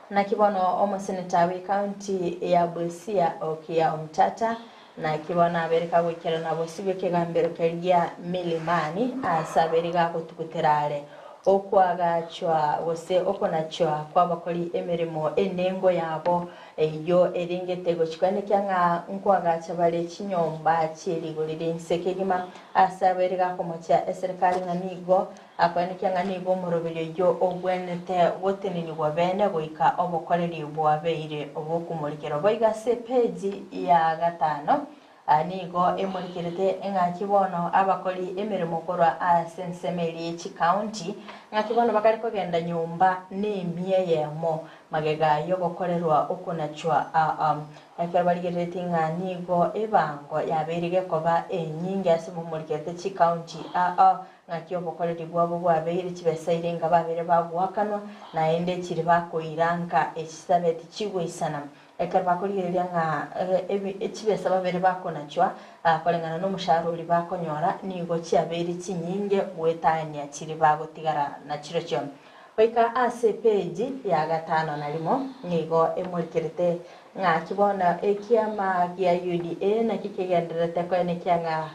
Naki bono omoseneta bw'ecounty ya Busia Okiya Omtata, naki bono abeire kagoikerana bosio bw'ekegambero keria Milimani ase abeire gagotugutera are Okoagachwa gose okonachwa kw'abakori emeremo enengo yabo eyio erengete gochia koenekia ng'a nkoagacha bare chinyomba chie rigori rinse kegima ase abaire gakomochia eserekari ng'a nigo akoenekia ng'a nigo omoroberio oyio ogwenerete gotenenigwa bene goika obokoreri bwabeire obokomorikera. Boigo ase epeji ya gatano Nigo emorikerete ng'aki bono abakori emeremo korwa ase ensemo eria ye chikaunti, ng'aki bono bakare kogenda nyomba nemia eyemo magega y'ogokorerwa okonachwa aa. Ekero barigereretie ng'a nigo ebango yabeire gekoba enyinge ase bomorikerete chikaunti aa, ng'aki obokoreri bwabo bwabeire chibesa irenga babeire bagoakanwa, naende chiri bakoira nka echisabeti chigoisana. Ekero bakorigereria ng'a chibesa babere bakonachwa koreng'ana nomoshahara oria bakonyora, nigo chiabeire chinyinge goetania chiria bagotigara nachirochio. Goika ase epeji ya gatano na rimo nigo emorikerete ng'aki bono ekiama gia UDA nakio kegendererete koenekia ng'a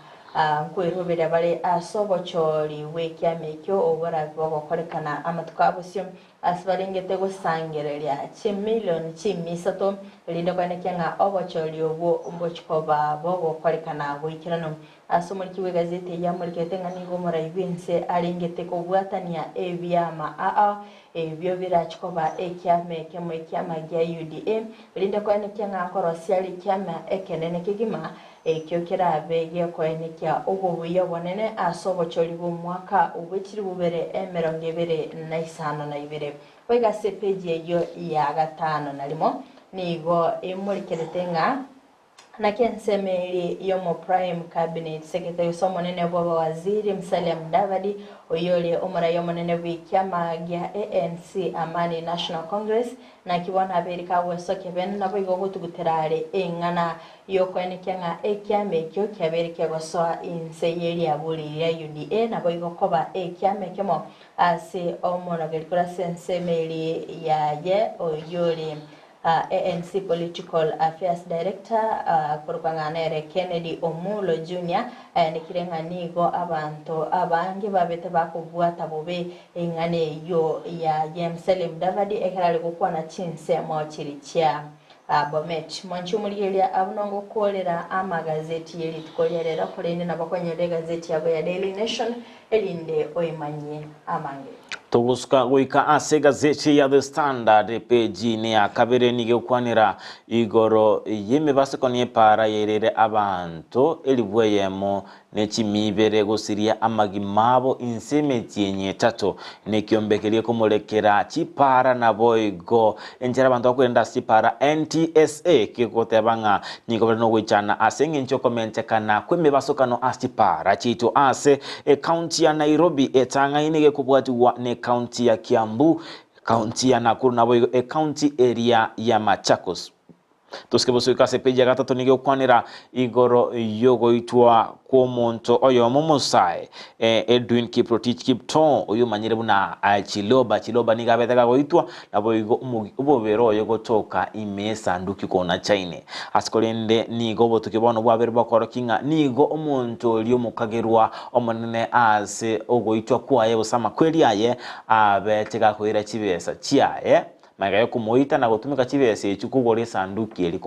nkweroberia bare ase obochori bw'ekiama ekio oborabe bogokorekana amatuko a bosio. Ase barengete gosangereria chimilion chimisato, erinde koenekia ng'a obochori obwo mbochia koba bogokorekana goikeranu. Ase omoriki bw'egazeti eyio amorikete ng'a nigo omorai bw'ense arengete kobwatania ebiama aa ebio birachie koba ekiama ekemo ekiama gia UDA, erinde koenekia ng'a nkorosia are ekiama ekenene kegima Ekio kerabe gekoenekia obobuya obonene ase obochori bw'omwaka bwe chilifu bibere emerongo ebere na isano na ibere. Goika ase epeji eyio ya gatano na rimo nigo emorikerete ng'a naki ensemo eria y'omo Prime Cabinet Secretary gose omonene bw'abawaziri Musalia Mudavadi oyio ore omorai omonene bw'ekiama gia ANC Amani National Congress naki bono abeire kagwesokia bene naboigo gotugutera are eng'ana Y'okoenekia ng'a ekiama ekio kiabeire kegosoa inse ye riaburi ria UDA naboigo koba ekiama ekemo ase omonogeri korwa ase ensemo eria yaye oyore ANC Political Affairs Director korokwa ng'a nere Kennedy Omullo Junior aenekire ng'a nigo abanto abange babete bakobwata bobe eng'ana eyio yaye Musalia Mudavadi ekero are gokwana chinsemo chiria chia Bomet. Mwanche omorigereria abwo nongokorera amagazeti ye rituko ria rero, korende nabo okonyora egazeti yabo ya Daily Nation, erinde oimanyie amange. Togosuka goika ase egazeti ya The Standard epeji-inĩ ya kabere nigo egokwanera igoro y'emebaseko n'epaara yairere abanto elifu eyemo ne chimia ibere gosiria amagima abo inse emetienyi etato, nekiombe keria gekomorekera chipaara naboigo enchera abanto bakorenda ase chipaara NTSA kegoteba ng'a nigo bare nogoichana ase engencho y'okomentekana kw'emebasokano ase chipaara chiaito ase Ekaunti ya Nairobi etang'aine gekobwatigwa n'ekaunti ya Kiambu, ekaunti ya Nakuru naboigo ekaunti eria ya Machakos. Tosike bosoika ase epeji ya gatato nigo egokwanera igoro y'ogoitwa kw'omonto oyomo omosae Edwin Kiprotich Kiptoo oyio omanyire buna Chiloba. Chiloba nigo abete kagoitwa naboigo omobere oye gotoka ime y'esanduki kona chaine. Ase korende nigo obotuki bono bwabere bokorokia ng'a nigo omonto oria omokagerwa omonene ase ogoitwa kwaye gose amakweri aye abete gakoira chibesa chiaye Magega y'okomoita na gotumeka chibesa echio kogora esanduki eria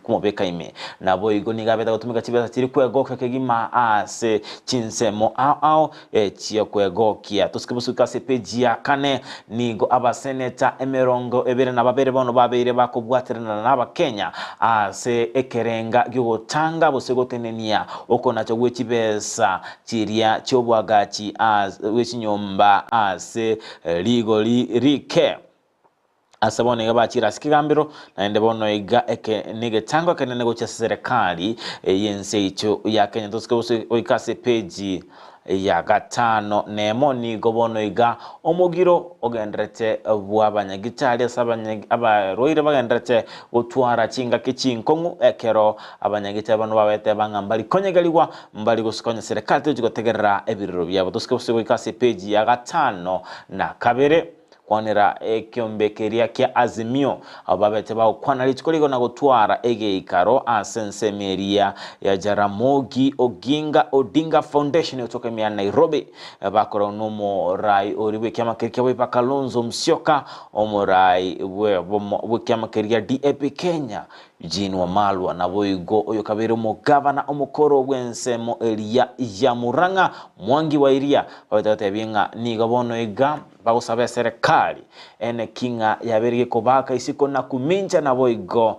komobeka ime. Naboigo nigo abete gotumeka chibesa chiria kwegokia kegima ase chinsemo ao ao chi'okwegokia. Tosike bosuke ase epeji ya kane, nigo abaseneta emerongo ebere na babere bono babeire bakobwaterana n'Abakenya ase ekerenga gi'ogotanga gose gotenenia okonacha gwe chibesa chiria chi'oboagachi bwe chinyomba ase rigori rike. Ase bono iga bachire ase ekegambero, naende bono iga eke negetango ekenene gochia ase serikali y'ense yaito ya Kenya. Tosike gose goika ase epeji ya gatano nemo nigo bono iga omogiro ogenderete bw'abanyagitari ase abarwaire bagenderete gotwara chingaki chinkong'u ekero abanyagitari bano babeteba ng'a mbari konyegerigwa mbari gosukonya serikali tochi gotegerera ebirero biabo. Tosike gose goika ase epeji ya gatano na kabere. Kwanera ekiombe keria kia Azimio, abwo babete bagokwana rituko rigo na gotwara egeikaro ase ensemo eria ya Jaramogi Oginga Odinga Foundation gotoka ime ya Nairobi. Bakorwa nomorai oria bw'ekiama keria kia Wiper Kalonzo Musyoka, omorai bw'ekiama keria gia DAP Kenya Eugene Wamalwa, naboigo oyokabeire omogavana omokoro bw'ensemo eria ya Murang'a Mwangi wa Iria, babete gotebia ng'a nigo bono iga Bagosaba eserekari ene ki ng'a yabeire gekobaaka isiko na kumincha naboigo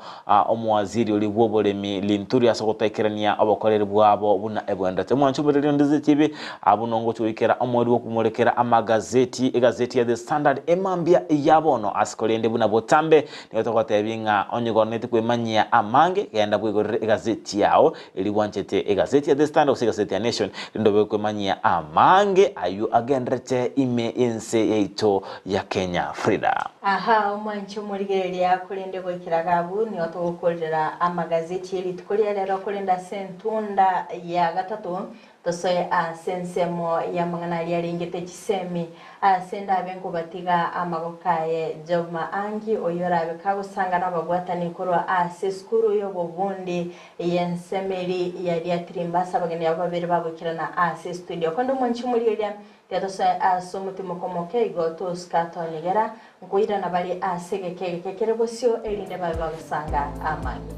omowaziri oria bw'oboremi Linturi ase ogotaikerania obokoreri bwabo buna ebwenderete. Omwanchi omoreria onde chibi abwo nongochia goikera omoerio bw'okomorekera amagazeti egazeti ya The Standard emambia ya bono ase korende buna botambe nigo togotebia ng'a onye gonetie kwemanyia amange genda bwegorere egazeti yao Erio gwanchete egazeti ya The Standard gose egazeti ya Nation, rende obe kwemanyia amange ayio agenderete ime y'ense yaito ya Kenya. Frida. Aha, omwanche omorigereria, korende goikera gabu nigo togokorera amagazeti ye rituko ria rero, korende ase entunda ya gatato Tosoe ase ensemo y'amang'ana aria arengete chisemi, ase ndabe nkobatiga amagoko aye. Job Maangi, oyio orabe kagosanga nababwatani korwa ase esukuru y'obobundi y'ensemeri ya Riatirimba ase abageni abo babere bagoikerana ase estudio. Konde omwanchi omorigereria, tiga tosoe ase omotimoko omoke igo tosika tonyegera nkoirana bare ase egeka egeke kere bosio erinde babe bagosanga amange.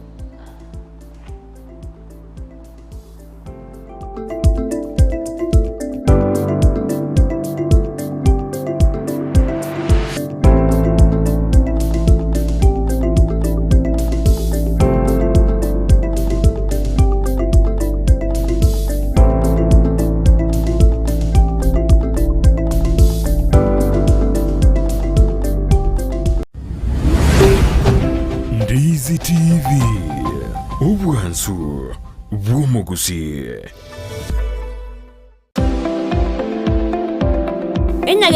Ndizi TV, obwansu bw'omogusii.